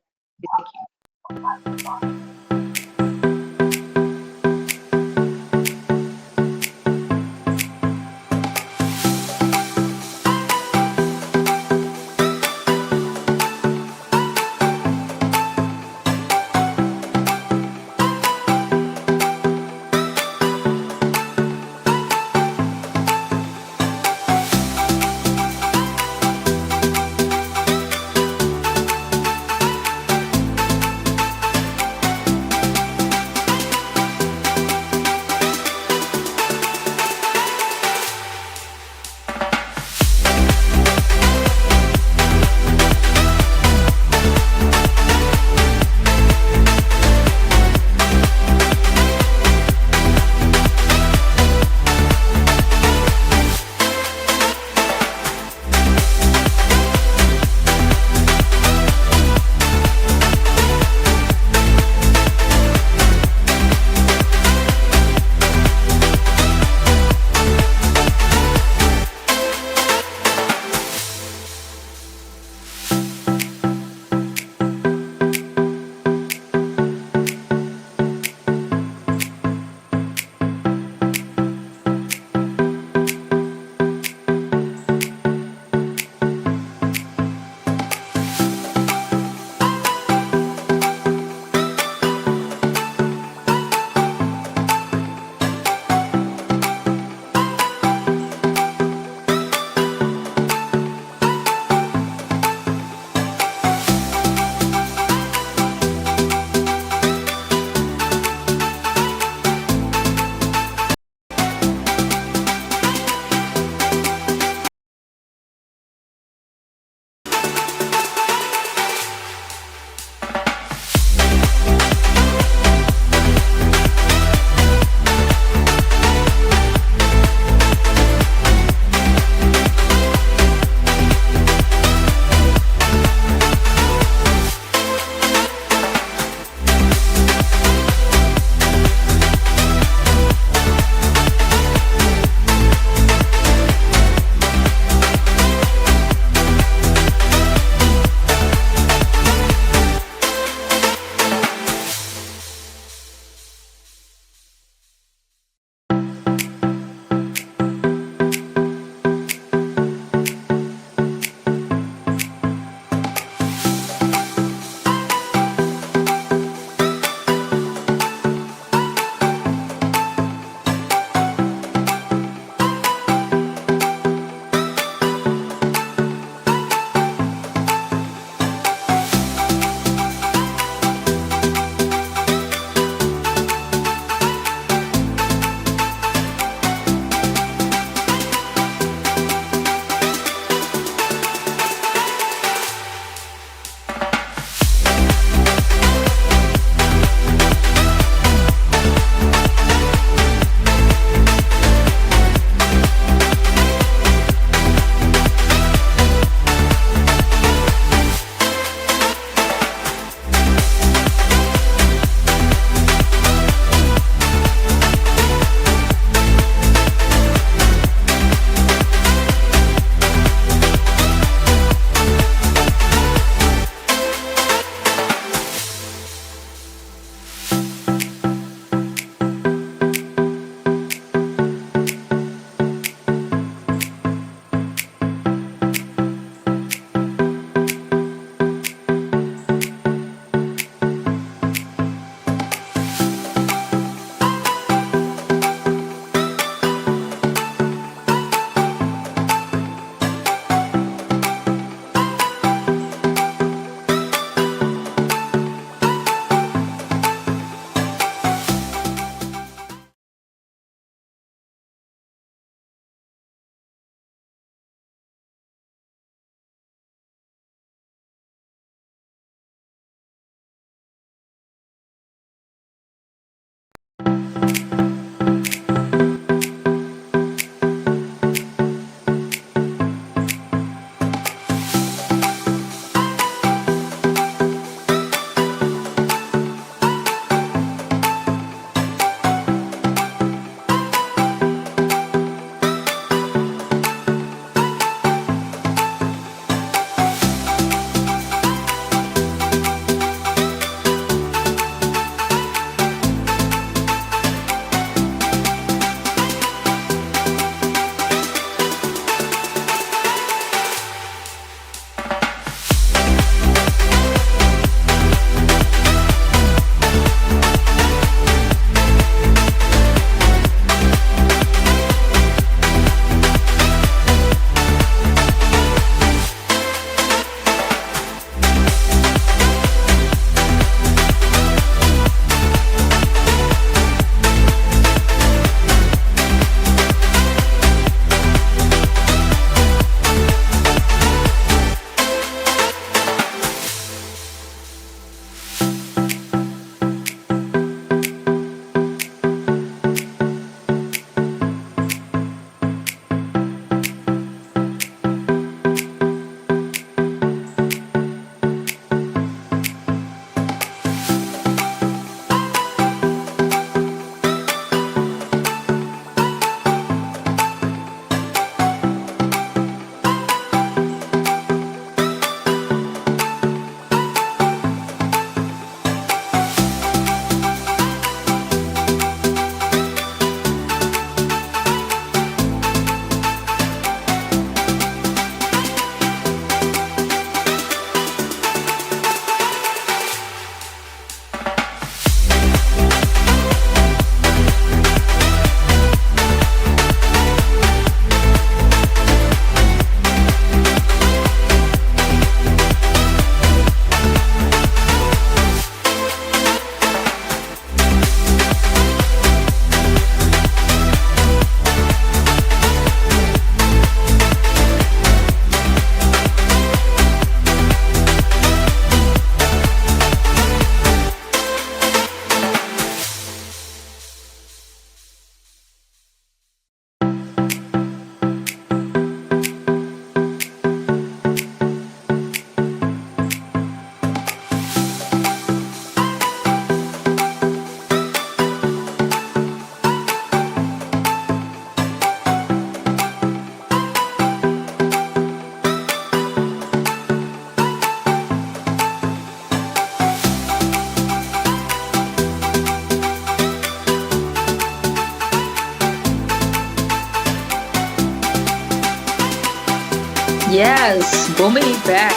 Yes, bon bini bek.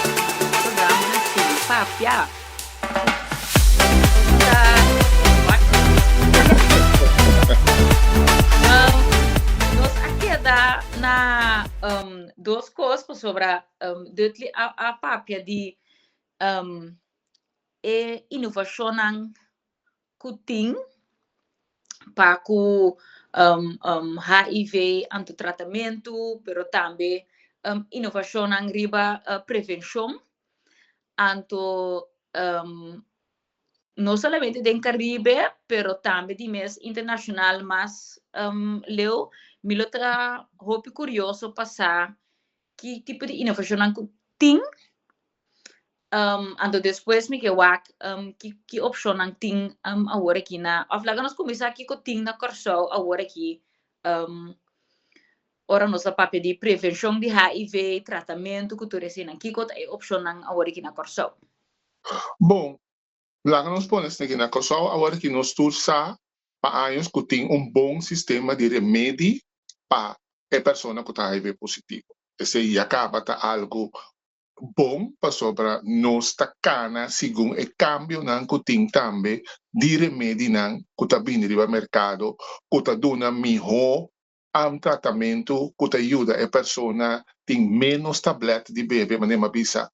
Programa na Sigui Papia. Ta Nos a keda na dos kos pasobra Dudley a papia di e inovashonnan ku tin pa ku HIV anto tratamentu, pero tambe inovashonnan riba prevenshon. Anto no solamente den Karibe, pero tambe di mes internashonal mas leu. Mi lo ta hopi kurioso pa sa ki tipo di inovashonnan ku tin. Anto despues mi ke wak ki ki opshonnan tin awor aki na òf laga nos kuminsá kiko tin na Kòrsou awor aki ora nos ta papia di prevenshon di HIV, tratamentu ku tur eseinan. Kiko ta e opshonnan awor aki na Kòrsou? Bon, laga nos pone esaki na Kòrsou awor aki nos tur sa pa años ku tin un bon sistema di remedi pa e persona ku ta HIV positivo. Esei ya kaba ta algu bon pasobra nos ta kana segun e kambionan ku tin tambe di remedinan ku ta bini riba merkado ku ta duna mihó tratamentu ku ta yuda e persona tin ménos tablèt di bebe. Manera mi a bisa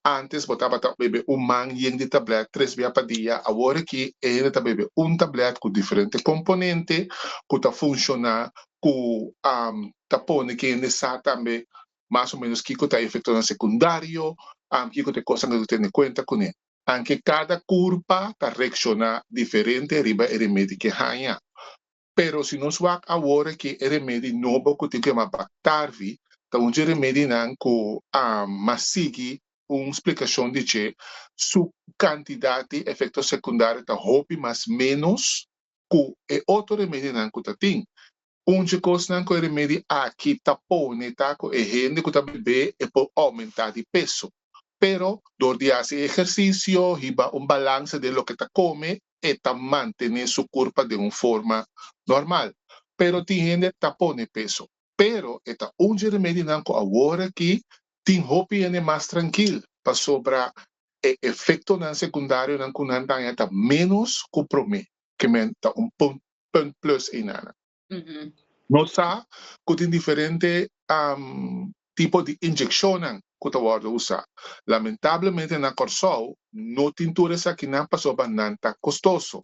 ántes, bo tabata bebe un man yen di tablèt tres bia pa dia. Awor aki e hende ta bebe un tablèt ku diferente komponente ku ta funshoná, ku ta pone ku e hende sa tambe mas o menos kiko ta e efectonan secundario, kiko ta e cosnan cu tene cuenta cune. Anke cada curpa ta reacciona diferente riba e remedi ke haña. Pero si nos wak awor aki e remedi nobo cu tin cu yama Bactarvi ta un dje remedinan cu mas sigui un splicacion di dje, su cantidad di efecto secundario ta hopi mas menos cu e otro remedinan cu ta tin. Un dje kosnan ku e remedi aki ta pone ta ku e hende ku ta bebé e por oumentá di peso. Pero dor di hasi ehersisio, hiba un balansa den loke ta kome, e ta mantené su kurpa den un forma normal. Pero tin hende ta pone peso. Pero e ta un dje remedinan ku awor aki tin hopi hende mas trankil pasobra e efektonan sekundarionan ku nan daña ta ménos ku promé. Ke men ta un punt plus einana. Nos sa ku tin diferente tipo di inyekshonnan ku ta wòrdu usá. Lamentablemente na Kòrsou no tin tur esakinan pasobra nan ta kostoso.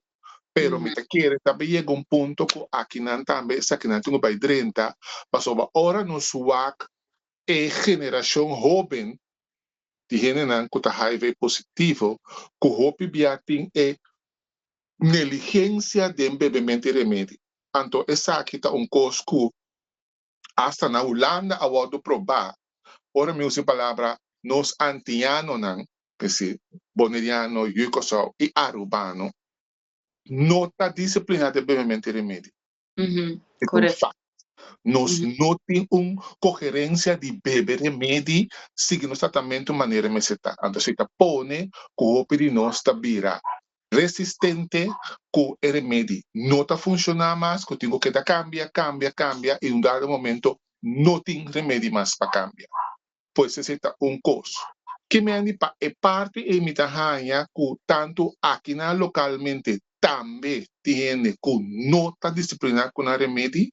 Pero mi ta kere ta bay yega un punto ku akinan tambe esakinan tin ku bay drenta pasobra ora nos wak e generashon hóben di hendenan ku ta HIV positivo ku hopi bia tin e Neligensia den bebemento di remedi. Anto esaki ta un kos ku asta na Hulanda a wòrdu probá. Ora mi usa e palabra nos antianonan, es decir, boneriano, yu Kòrsou i arubano, no ta disipliná den bebemento di remedi. E ta un fakt. Nos no tin un koherensia di bebe remedi sigui nos tratamentu manera mester ta. Anto esei ta pone ku hopi di nos ta bira resistente ku e remedi no ta funshoná mas, ku tin ku keda kambia, kambia, kambia i un dado momento no tin remedi mas pa kambia. Pues esei ta un kos. Ki mendi pa e parti ei mi ta haña ku tantu akinan lokalmente tambe tin hende ku no ta disipliná ku nan remedi,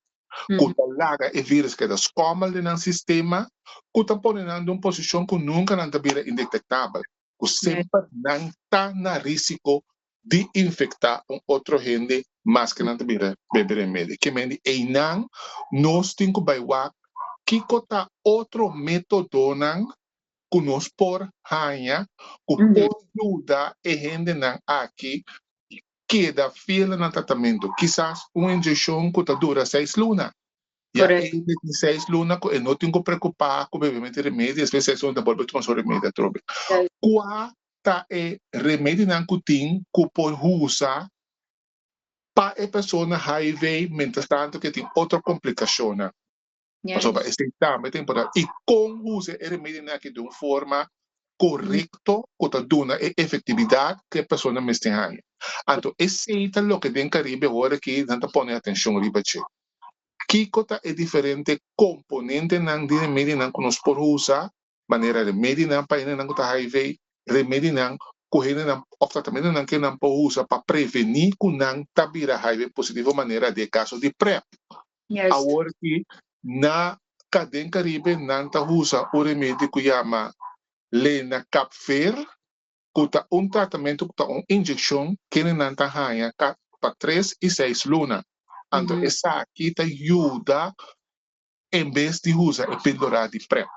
ku ta laga e vírus keda skòmel den nan sistema, ku ta pone nan den un posishon ku nunka nan ta bira indetektabel, ku semper nan ta na rísiko di infektá un otro hende maske nan ta bira bebe remedi. Ke men di einan nos tin ku bai wak kiko ta otro métodonan ku nos por haña ku por yuda e hendenan aki keda fiel na nan tratamentu. Kisas un inyekshon ku ta dura seis luna. Ya e hende tin seis luna ku e no tin ku preokupá ku bebemento di remedi, despues seis luna ta bolbe tuma su remedi atrobe. Kua ta e remedinan ku tin ku por usa pa e persona HIV mientras tanto ku e tin otro komplikashonnan? Pasobra esei tambe ta importante. I kon usa e remedinan aki di un forma korekto ku ta duna e efektividat ku e persona mester haña. Anto esei ta loke den Karibe awor aki nan ta pone atenshon riba dje. Kiko ta e diferente komponentenan di remedinan ku nos por usa, manera remedinan pa hendenan ku ta HIV, remedinan ku hendenan òf tratamentunan ku nan por usa pa prevení ku nan ta bira HIV positivo manera den e kaso di PrEP. Awor ki na den Karibe nan ta usa un remedi ku yama Lenacapavir ku ta un tratamentu ku ta un inyekshon kende nan ta haña pa tres i seis luna. Anto esaki ta yuda en bes di usa e píldora di PrEP.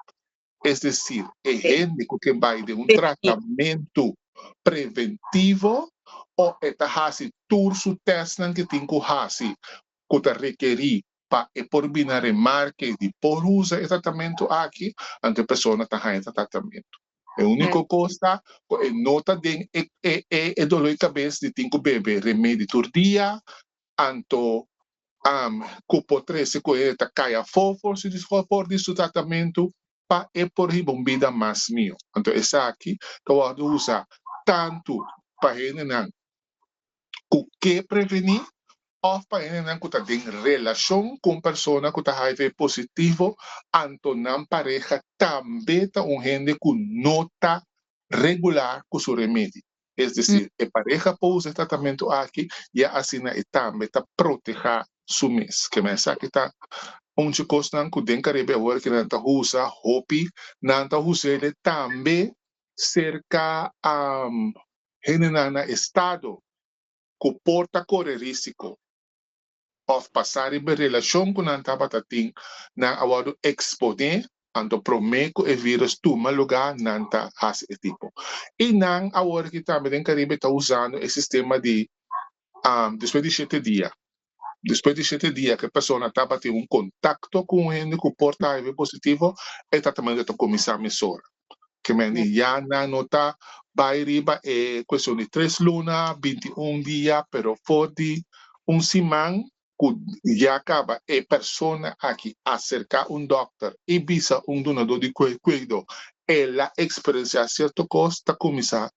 Es desir, e hende ku ke bai den un tratamentu preventivo o e ta hasi tur su tèstnan ke tin ku hasi ku ta rekerí pa e por bina remarke di por usa e tratamentu aki, anto e persona ta haña e tratamentu. E úniko kos ta ku e no ta den e e e doló di kabes di tin ku bebe remedi tur dia, anto ku por trese ku e ta kai afó for si for di su tratamentu pa e por hiba un bida mas mihó. Anto esaki ta wòrdu usa tantu pa hendenan ku ke prevení òf pa hendenan ku ta den relashon ku un persona ku ta HIV positivo, anto nan pareha tambe ta un hende ku no ta regular ku su remedi. Es desir, e pareha por usa e tratamentu aki ya asina e tambe ta protehá su mes. Ke men esaki ta un dje kosnan ku den Karibe awor ke nan ta usa hopi, nan ta us'é tambe serka hendenan na estado ku por ta kore risiko òf pasá riba e relashon ku nan tabata tin, nan a wòrdu eksponé, anto promé ku e vírùs tuma lugá nan ta hasi e tipo. I nan awor aki tambe den Karibe ta usando e sistema di despues di shete dia. Despues di shete dia ku e persona tabatin un kontakto ku un hende ku por ta HIV positivo, e tratamentu ta kuminsá mesora. Ke men di ya nan no ta bai riba e kuestion di tres luna, 21 dia, pero for di un siman ku ya kaba e persona aki aserká un dòkter i bisa un dunadó di kuido el a eksperensiá sierto kos, ta kuminsá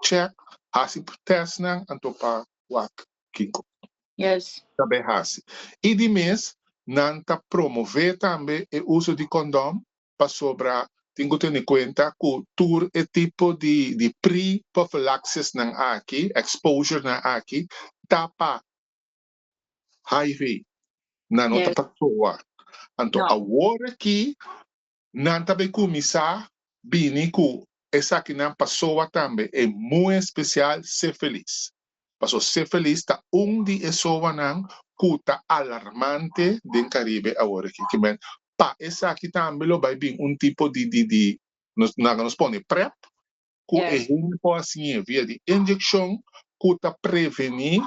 chèk, hasi tèstnan anto pa wak kiko ta bai hasi. I di mes nan ta promové tambe e uso di kondòm pasobra tin ku tene kuenta ku tur e tipo di di pre-prophylaxisnan aki, exposurenan aki, ta pa HIV, nan no ta pa SOA. Anto awor aki nan ta bai kuminsá bini ku esakinan pa SOA tambe, e muy espesial sífilis. Paso sífilis ta un di e SOAnan ku ta alarmante den Karibe awor aki. Ki men pa esaki tambe lo bai bin un tipo di di di nos nan nos pone PrEP ku e hende por hasié via di inyekshon ku ta prevení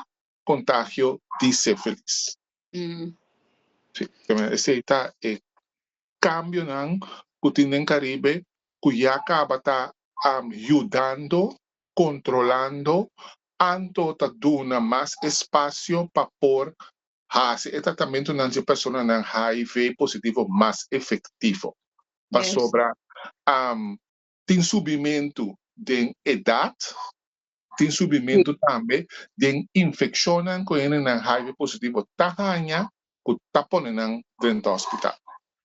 kontagio di sífilis. Sí, esei ta e kambionan ku tin den Karibe ku ya kaba ta yudando, kontrolando, anto ta duna mas espasio pa por hasi e tratamentunan dje personanan HIV positivo mas efektivo. Pasobra tin subimentu den edat, tin subimentu tambe den infekshonnan ku hendenan HIV positivo ta haña ku ta pone nan drenta hospital.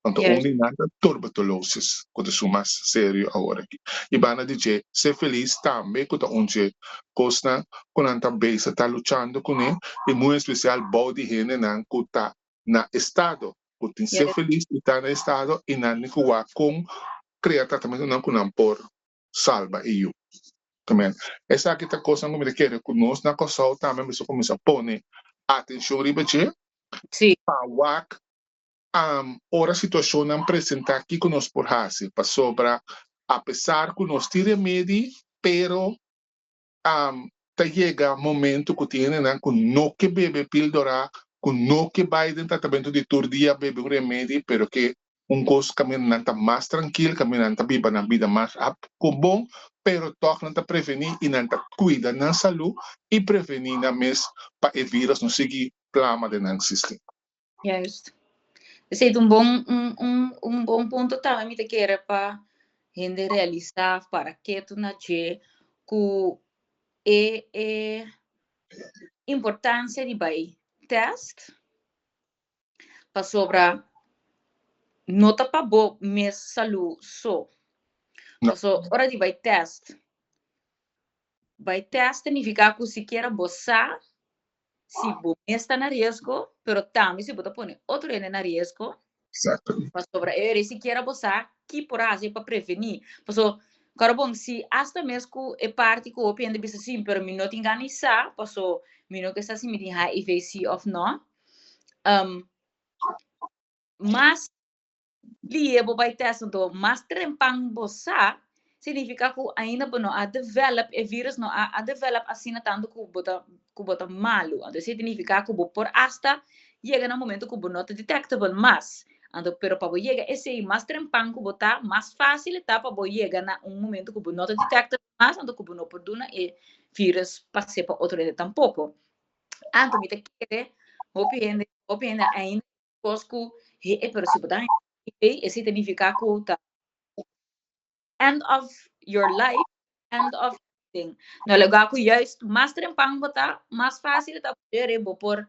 Anto un di nan ta tuberculosis ku ta esun mas serio awor aki. I banda di dje, sífilis tambe ku ta un dje kosnan ku nan ta bezig ta luchando kuné i muy espesial bou di hendenan ku ta na estado ku tin sífilis i ta na estado i nan tin ku wak kon krea tratamentunan ku nan por salba e yu. Amen. Esaki ta kosnan ku mi ta kere ku nos na Kòrsou tambe mester kuminsá pone atenshon riba dje pa wak ora situashonnan presentá kiko nos por hasi. Pasobra apesar ku nos tin remedi pero ta yega momento ku tin hendenan ku no ke bebe píldora, ku no ke bai den tratamentu di tur dia bebe un remedi pero ke un kos kaminda nan ta mas trankil, kaminda nan ta biba nan bida mas ku bon, pero tòg nan ta prevení i nan ta kuida nan salú i prevení nan mes pa e vírus no sigui plama den nan sistema. Juist. Esei ta un bon, un, un, un bon punto tambe mi ta kere pa hende realisá, para ketu na dje, ku e, e importansia di bai tèst. Pasobra no ta pa bo mes salú so. No. Paso ora di bai test, bai test ta nifiká ku sikiera bo sa si bo mes ta na riesgo, pero tambe si bo ta pone otro hende na riesgo. Pasobra e ora sikiera bo sa ki por hasi pa prevení. Paso, kòrda bon, si asta mes ku e parti ku hopi hende bisa sí, pero mi no tin gana di sa, paso mi no ke sa si mi tin HIV sí òf nò. Mas lihe bo bai test anto mas trempan bo sa, significa cu ainda bo no a develop e virus no a develop asina tanto cu bo ta malo. Anto esey significa cu bo por hasta yega na un momento cu bo no ta detectable mas. Anto pero pa bo yega esey, mas trempan cu bo ta, mas facil ta pa bo yega na un momento cu bo no ta detectable mas, anto cu bo no por duna e virus pase pa otro hende tampoco. Anto mi ta kere hopi hende ainda cos cu he, pero si bo ta HIV, esey significa cu ta end of your life, end of thing. No lugar cu juist mas trempan bo ta, mas facil ta poder bo por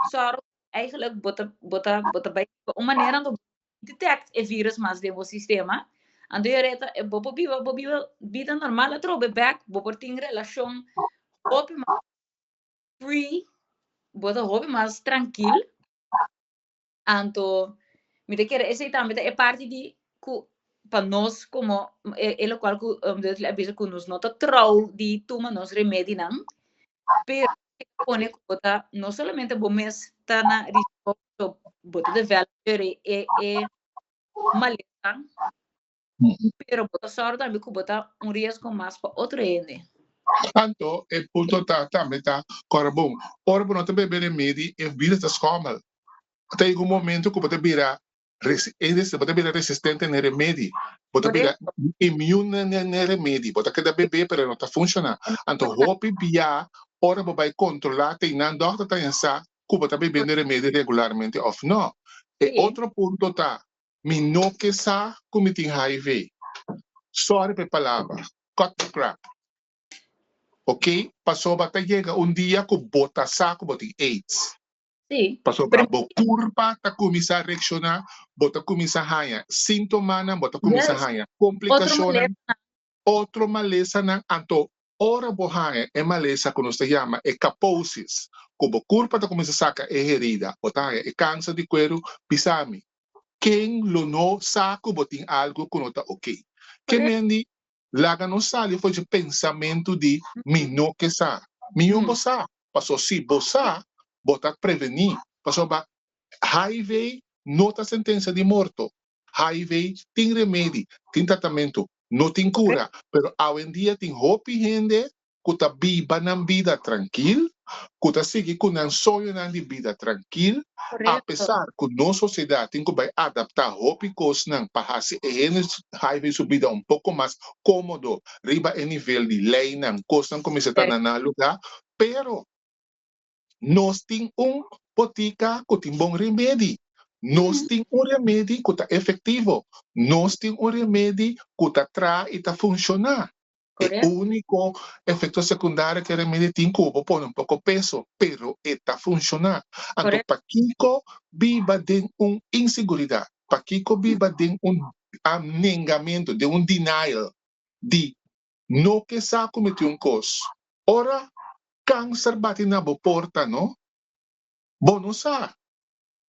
zorg eigenlijk bo ta bij un manera no detect e virus mas den bo sistema. Anto je reta bo por biba bida normal atrobe back, bo por tin relacion hopi mas free, bo ta hopi mas trankil. Anto mi ta kere esey tambe ta e parti di cu pa nos como e locual cu Dutli a bisa cu nos no ta trouw di tuma nos remedinan, pero pone cu bo ta no solamente bo mes ta na risico, bo ta develop e malesa, pero bo ta zorg tambe cu bo ta un riesgo mas pa otro hende. Anto, e punto ta tambe ta, kòrda bon, ora bo no ta bebe remedi, e virus ta schommel. Ta yega un momento ku bo ta bira bo ta bira resistente na e remedi. Bo ta bira immune na e remedi. Bo ta keda bebe pero e no ta funshoná. Anto hopi bia ora bo bai kontrolá te nan dòkter ta pensa ku bo ta bebendo e remedi regularmente òf no. E otro punto ta, mi no ke sa ku mi tin HIV. Sorry pa e palabra. Cut the crap. Ok? Pasobra ta yega un dia ku bo ta sa ku bo tin AIDS. Pasobra bo kurpa ta kuminsá reakshoná, bo ta kuminsá haña síntomanan, bo ta kuminsá haña komplikashonnan, otro malesanan. Anto ora bo haña e malesa ku nos ta yama e kaposis, ku bo kurpa ta kuminsá saka e herida, bo ta haña e kanser di kueru, bisa mi, ken lo no sa ku bo tin algu ku no ta oké? Ke men di laga nos sali for dje pensamentu di mi no ke sa. Mihó bo sa, paso si bo sa, bo ta prevení. Pasobra HIV no ta sentensia di morto. HIV tin remedi, tin tratamentu, no tin kura. Pero awendia tin hopi hende ku ta biba nan bida trankil, ku ta sigui ku nan soñonan di bida trankil, apesar ku nos sosiedat tin ku bai adaptá hopi kosnan pa hasi e hende HIV su bida un poko mas kómodo riba e nivel di leinan, kosnan ku mester ta na nan lugá, pero nos tin un botika ku tin bon remedi, nos tin un remedi ku ta efektivo, nos tin un remedi ku ta traha i ta funshoná. E úniko efekto sekundario ku e remedi tin ku bo pone un poko peso, pero e ta funshoná. Anto pakiko biba den un inseguridat? Pakiko biba den un nengamentu, den un denial di no ke sa ku mi tin un kos? Ora kanser bati na bo porta no, bo no sa.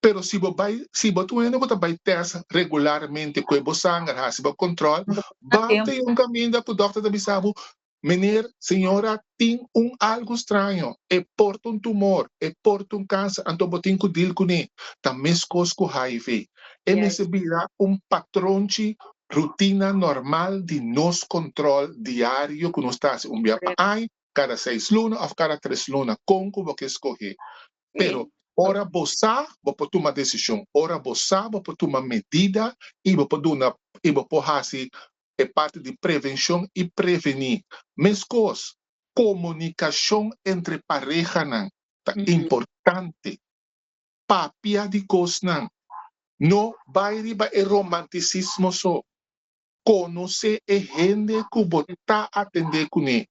Pero si bo bai, si bo ta un hende ku ta bai tèst regularmente ku e bo sanger, hasi bo kòntròl, bate un kaminda ku dòkter ta bisa bo, Meneer, señora, tin un algu straño, e por ta un tumor, e por ta un kanser, anto bo tin ku dil kuné. Ta meskos ku HIV. E mester bira un patronchi, rutina normal di nos kòntròl diario ku nos ta hasi un bia pa aña, kada 6 luna òf kada 3 luna, kon ku bo ke skohe. Pero ora bo sa, bo por tuma desishon. Ora bo sa, bo por tuma medida i bo por duna i bo por hasi e parti di prevenshon i prevení. Meskos, komunikashon entre parehanan ta importante. Papia di kosnan. No bai riba e romantisismo so. Konosé e hende ku bo ta atendé kuné.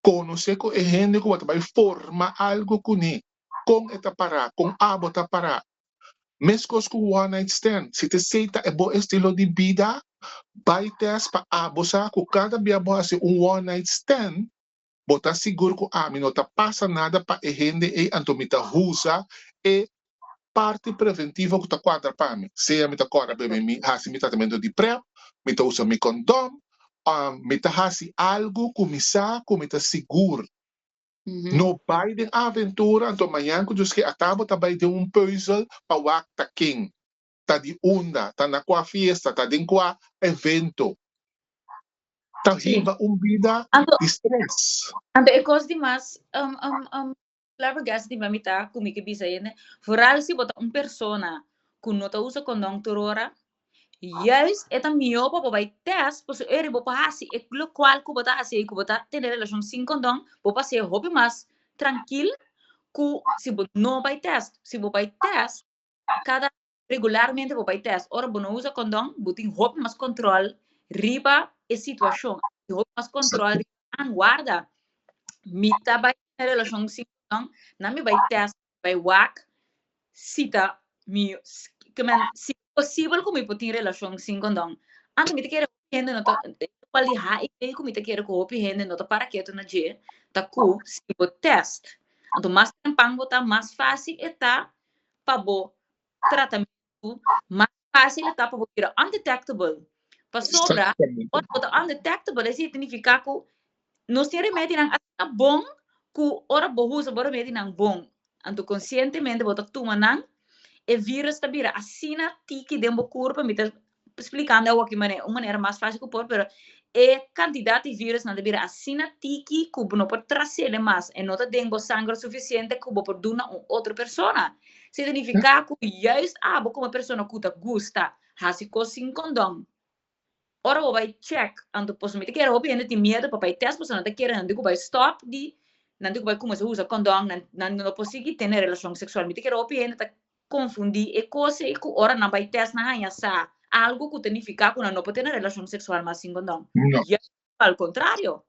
Konosé ku e hende ku bo ta bai forma algu kuné. Kon e ta pará, kon abo ta pará. Meskos ku one night stand, si ta esei ta e bo estilo di bida, bai test pa abo sa ku kada bia bo hasi un one night stand, bo ta sigur ku ami no ta pasa nada pa e hende ei anto mi ta husa e parti preventivo ku ta kuadra pa mi. Sea mi ta kòrda bebe mi hasi mi tratamentu di prep, mi ta usa mi kondòm, mi ta hasi algu ku mi sa ku mi ta sigur. No bai den aventura anto mañan ku Dios ke ata bo ta bai den un pùzel pa wak ta ken, ta di unda, ta na kua fiesta, ta den kua evento. Ta hiba un bida di stress. Anto e kos di mas flabbergasting pa mi ta ku mi ke bisa hende, vooral si bo ta un persona ku no ta usa kondon tur ora, Juist e ta mihó pa bo bai test, pasobra eri bo por hasi e lokual ku bo ta hasi ei, ku bo ta tene relashon sin kondon, bo por hasié hopi mas trankil ku si bo no bai test. Si bo bai test, kada regularmente bo bai test, ora bo no usa kondon, bo tin hopi mas kòntròl riba e situashon, tin hopi mas kòntròl riba, an warda, mi ta bai tene relashon sin kondon, nan mi bai test, bai wak si ta mi ke men si posibel ku mi por tin relashon sin kondon. Anto mi ta kere hopi hende no ta cual di HIV ku mi ta kere ku hopi hende no ta para ketu na dje ta ku si bo test anto mas trempan bo ta mas fácil e ta pa bo tratamentu mas fácil e ta pa bo bira undetectable. Pasobra ora bo ta undetectable esei significa ku nos tin remedinan asina bon ku ora bo usa bo remedinan bon, anto konsientemente bo ta tuma nan, e virus ta bira asina tiki den bo kurpa, mi ta splikando awo aki manera un manera mas fásil ku por, pero e kantidat di virusnan ta bira asina tiki ku bo no por trasele mas, e no ta den bo sanger sufisiente ku bo por duna un otro persona. Signifiká ku juist abo komo persona ku ta gusta hasi kos sin kondòn, Ora bo bai check, anto pasobra mi ta kere hopi hende tin miedu pa bai test pasobra nan ta kere nan tin ku bai stop di nan tin ku bai kuminsá usa kondon, nan nan no por sigui tene relashon seksual. Mi ta kere hopi hende ta konfundí e kos ei ku ora nan bai test nan haña sa algu ku ta nifiká ku nan no por tene relashon seksual mas sin kondon. No. Al kontrario,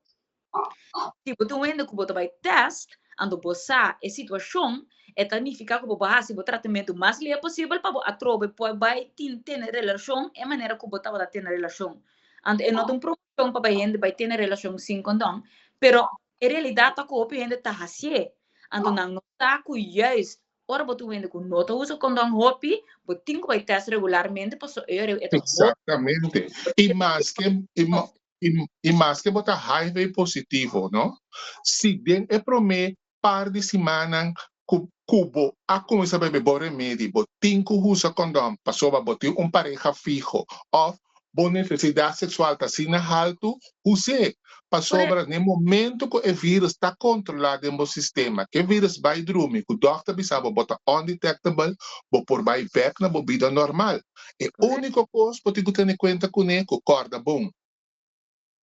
si bo ta un hende ku bo ta bai test, anto bo sa e situashon, e ta nifiká ku bo por hasi bo tratamentu mas lihé posibel pa bo atrobe por bai tin tene relashon e manera ku bo tabata tene relashon. Anto e no ta un promoshon pa bai hende bai tene relashon sin kondon, pero e realidat ta ku hopi hende ta hasié. Anto nan no sa ku juist Ora bo ta un hende ku no ta usa kondon hopi, bo tin ku bai tèst regularmente pasobra e ora e ta hopi. Exactamente. I maske i i maske bo ta HIV positivo, no? Si den e promé par di simannan ku ku bo a kuminsá bebe bo remedi, bo tin ku usa kondon pasobra bo tin un pareha fiho òf bo nesesidat seksual ta asina haltu, us'é, pasobra n'e momento ku e vírus ta kontrolá den bo sistema, ku e vírus bai drumi, ku dòkter bisa bo bo ta undetectable, bo por bai bèk na bo bida normal. E úniko kos bo tin ku tene kuenta kuné, ku kòrda bon.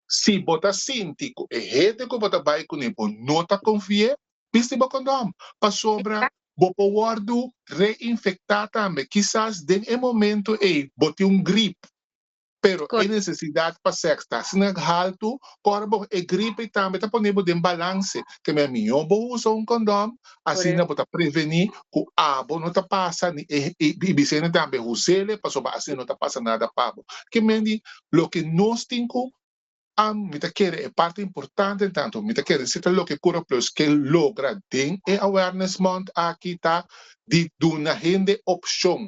Si bo ta sinti ku e hende ku bo ta bai kuné bo no ta konfi'é, bisti bo kondòm, pasobra bo por wòrdu reinfektá tambe. Kisas den e momento ei bo tin un grip, pero e nesesidat pa sèks ta asina haltu ku ora bo e grip ei tambe ta pone bo den balanse. Ke men mihó bo usa un kondòm, asina bo ta prevení ku abo no ta pasa ni e i bisene tambe husele pasobra asina no ta pasa nada pa bo. Ke men di loke nos tin ku Am, mi ta kere e parti importante entanto, mi ta kere si ta loke Cura Plus ke logra den e Awareness Month aki ta di duna hende opcion,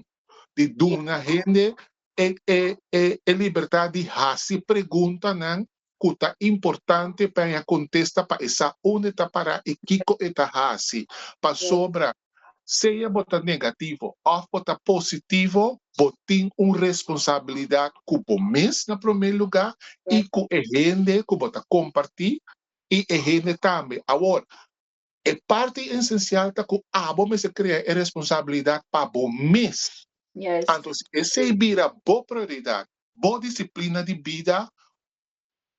di duna hende e e e e libertad di haci preguntanan cu ta importante pa haña contesta pa e sa unda e ta para y kico e ta haci. Pasobra Sea bo ta negativo òf bo ta positivo, bo tin un responsabilidat ku bo mes na promé lugá i ku e hende ku bo ta kompartí i e hende tambe. Awor, e parti esensial ta ku abo mester krea e responsabilidat pa bo mes. Anto si esei bira bo prioridat, bo disiplina di bida,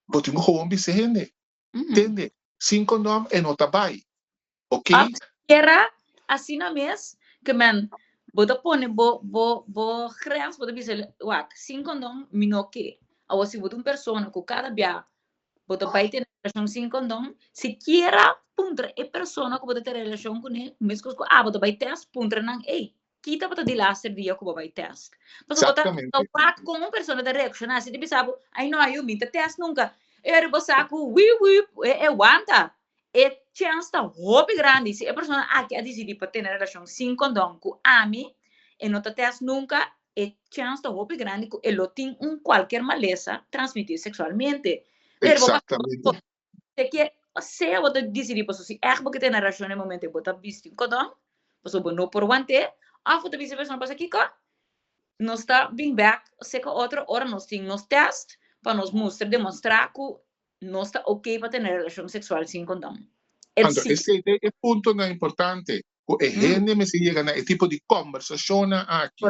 bo tin ku gewoon bisa e hende, Tende, sin kondòm e no ta bai. Oké? Of sikiera asina mes ke men bo ta pone bo bo bo grens, bo ta bisa wak, sin kondòm mi no ke. Awor si bo ta un persona ku kada bia bo ta bai tene relashon sin kondòm, sikiera puntra e persona ku bo ta tene relashon kuné, meskos ku abo ta bai tèst, puntra nan, ey, Ki tabata di laster dia ku bo bai test? Pasobra bo ta Exactamente. wak kon un persona ta reakshoná. Si ta bisa bo, ai no, ayu, mi ta test nunka. E ora bo sa ku wip wip, e e wanta. E chèns ta hopi grandi si e persona aki a disidí pa tene relashon sin kondòn ku ami, e no ta test nunka, e chèns ta hopi grandi ku e lo tin un kualker malesa transmití seksualmente. Pero bo pa Exactamente. Te ke sea bo ta disidí pasobra si ègt bo ke tene relashon na e momento ei bo ta bisti un kondòn, pasobra bo no por want'é, òf bo ta bisa e persona pasa kiko? Nos ta bin bèk seka otro ora nos tin nos tèst pa nos mustra, demostrá ku nos ta oké pa tene relashon seksual sin kondòn. Anto esei ta e puntonan importante ku e hende mester yega na e tipo di kòmbersashonnan aki.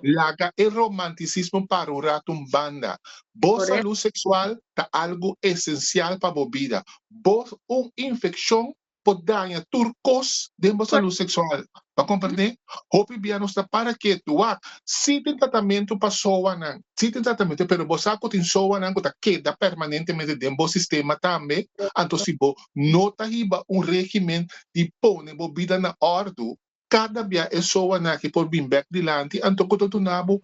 Laga e romantisismo para un ratu un banda. Bo salú seksual ta algu esensial pa bo bida. Bo un infekshon por daña tur kos den bo salú seksual. Bo a komprendé? Hopi bia nos ta para ketu. Wak, si tin tratamentu pa soanan, si tin tratamentu, pero bo sa ku tin soanan ku ta keda permanentemente den bo sistema tambe. Anto si bo no ta hiba un régimen di pone bo bida na òrdu, kada bia e soanan aki por bin bèk dilanti, anto ku ta duna bo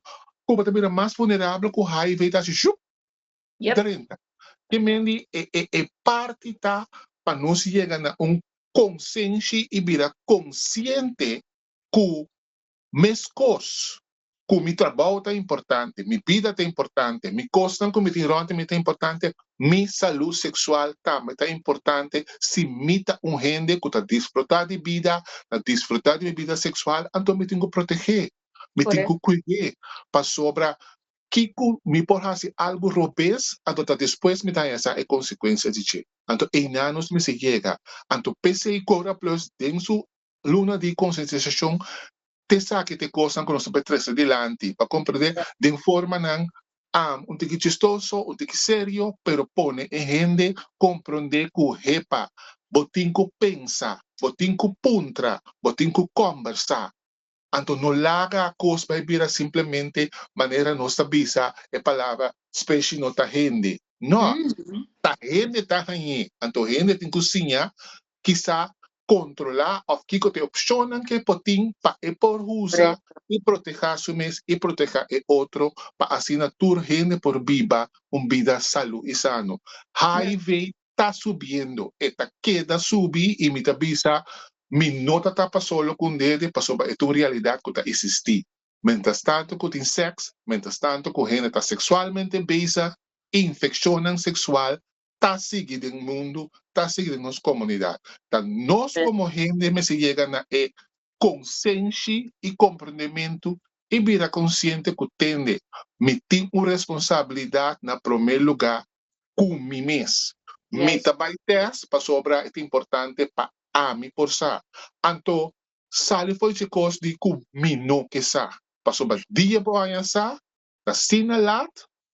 ku bo ta bira mas vulnerabel ku HIV ta hasi shup drenta. Ke men di e e e parti ta pa nos yega na un konsenshi i bira konsiente ku meskos ku mi trabou ta importante, mi bida ta importante, mi kosnan ku mi tin rònt di mi ta importante, mi salú seksual tambe ta importante si mi ta un hende ku ta disfrutá di bida, ta disfrutá di mi bida seksual, anto mi tin ku protegé, mi tin ku kuid'é, pasobra kiko mi por hasi algu robes, anto ta despues mi ta haña sa e konsekuensia di dje. Anto einan nos mester yega. Anto p'esei Cora Plus den su luna di konsientisashon t'esaki t'e kosnan ku nos ta por trese dilanti pa komprendé den formanan un tiki chistoso, un tiki serio, pero pone e hende komprendé ku hepa, bo tin ku pensa, bo tin ku puntra, bo tin ku kòmbersá. Anto no laga kos bai bira simplemente manera nos ta bisa e palabra speshi no ta hende. No, ta hende ta hañ'é. Anto hende tin ku siña kisa kontrolá òf kiko ta e opshonnan ku e por tin pa e por usa i protehá su mes i protehá e otro pa asina tur hende por biba un bida salú i sano. HIV ta subiendo, e ta keda subi i mi ta bisa mi no ta tapa solo ku un dede pasobra e ta un realidat ku ta eksistí. Mientras tanto ku tin sèks, mientras tanto ku hende ta seksualmente bezig, infekshonnan seksual ta sigui den mundu, ta sigui den nos komunidat. Ta nos komo hende mester yega na e konsenshi i komprendementu i bira konsiente ku tende mi tin un responsabilidat na promé lugá ku mi mes. Mi ta bai tèst pasobra e ta importante pa ami por sa. Anto sali for dje kos di ku mi no ke sa. Pasobra dia bo haña sa, ta asina lat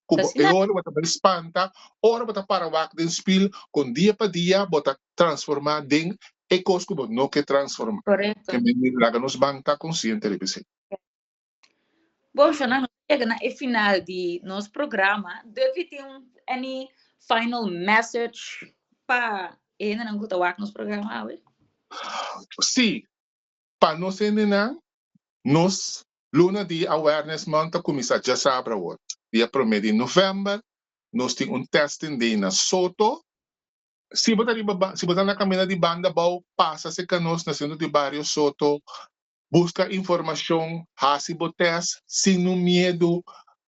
ku bo e ora bo ta bai spanta, ora bo ta para wak den spil kon dia pa dia bo ta transformá den e kos ku bo no ke transformá. Ke men laga nos ban ta konsiente riba esei. Bon, Shona, nos a yega na e final di nos programa. Dovey tin un any final message pa e hendenan ku ta wak nos programa awe? Sí, pa nos hendenan, nos luna di Awareness Month ta kuminsá djasabra awor, dia promé di novèmber. Nos tin un testing day na Soto. Si bo ta riba, si bo ta na kaminda di Banda Bou, pasa serka nos na Sentro di Bario Soto. Buska informashon, hasi bo tèst sin nun miedu,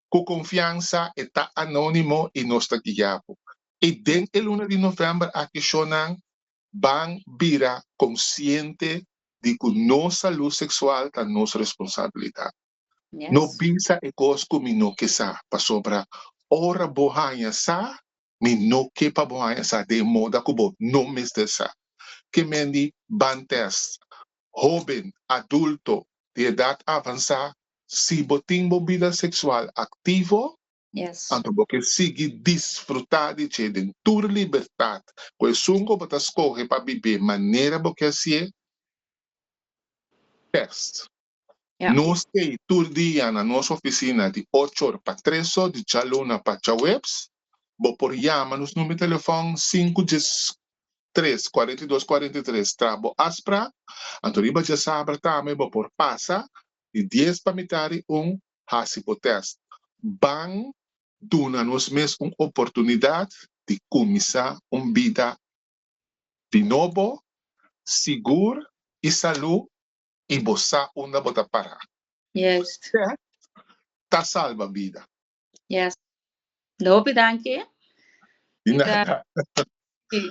ku konfiansa, e ta anónimo i nos ta guia bo. I den e luna di novèmber aki shonnan ban bira konsiente di ku nos salú seksual ta nos responsabilidat. No bisa e kos ku mi no ke sa, pasobra ora bo haña sa, mi no ke pa bo haña sa den moda ku bo no mester sa. Ke men di ban tèst Hóben, adulto, di edat avansá, si bo tin bo bida seksual aktivo, anto bo ke sigui disfrutá di dje den tur libertat ku esun ku bo ta skohe pa bib'é manera bo ke hasié. Tèst. Nos tei tur dia na nos ofisina di ocho or pa tres or di djaluna pa djaweps. Bo por yama nos number di telefòn sinku djes tres, 42 43 tra bo afsprak, anto riba djasabra tambe bo por pasa. Di dies pa mitari un, hasi bo tèst. Ban duna nos mes un oportunidat di kuminsá un bida di nobo, sigur i salú i bo sa unda bo ta pará. Juist. Tèst ta salba bida. Yes. Hopi danki. Di nada. Sí.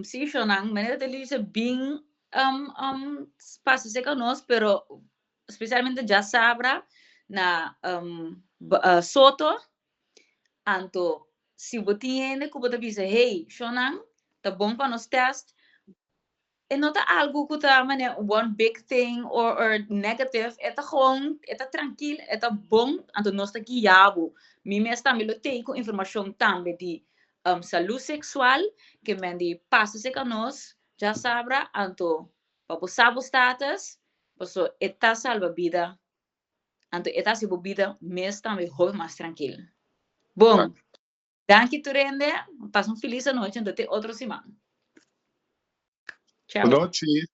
Sí, shownan, manera te Lisa bin pasa cerca nos, pero especialmente djasabra na Soto, anto si bo tin hende ku bo ta bisa, hey, shownan, ta bon pa nos test, e no ta algu ku ta manera one big thing or negative, e ta gewoon, e ta trankil, e ta bon, anto nos ta guia bo. Mi mes tambe lo tei ku informashon tambe di salú seksual, ke men di pasa serka nos djasabra, anto pa bo sa bo status, paso e ta salba bida, anto e ta hasi bo bida mes tambe hopi mas trankil. Bon, danki tur hende, pasa un felis anochi, anto te otro siman. Ciao. Bunochi.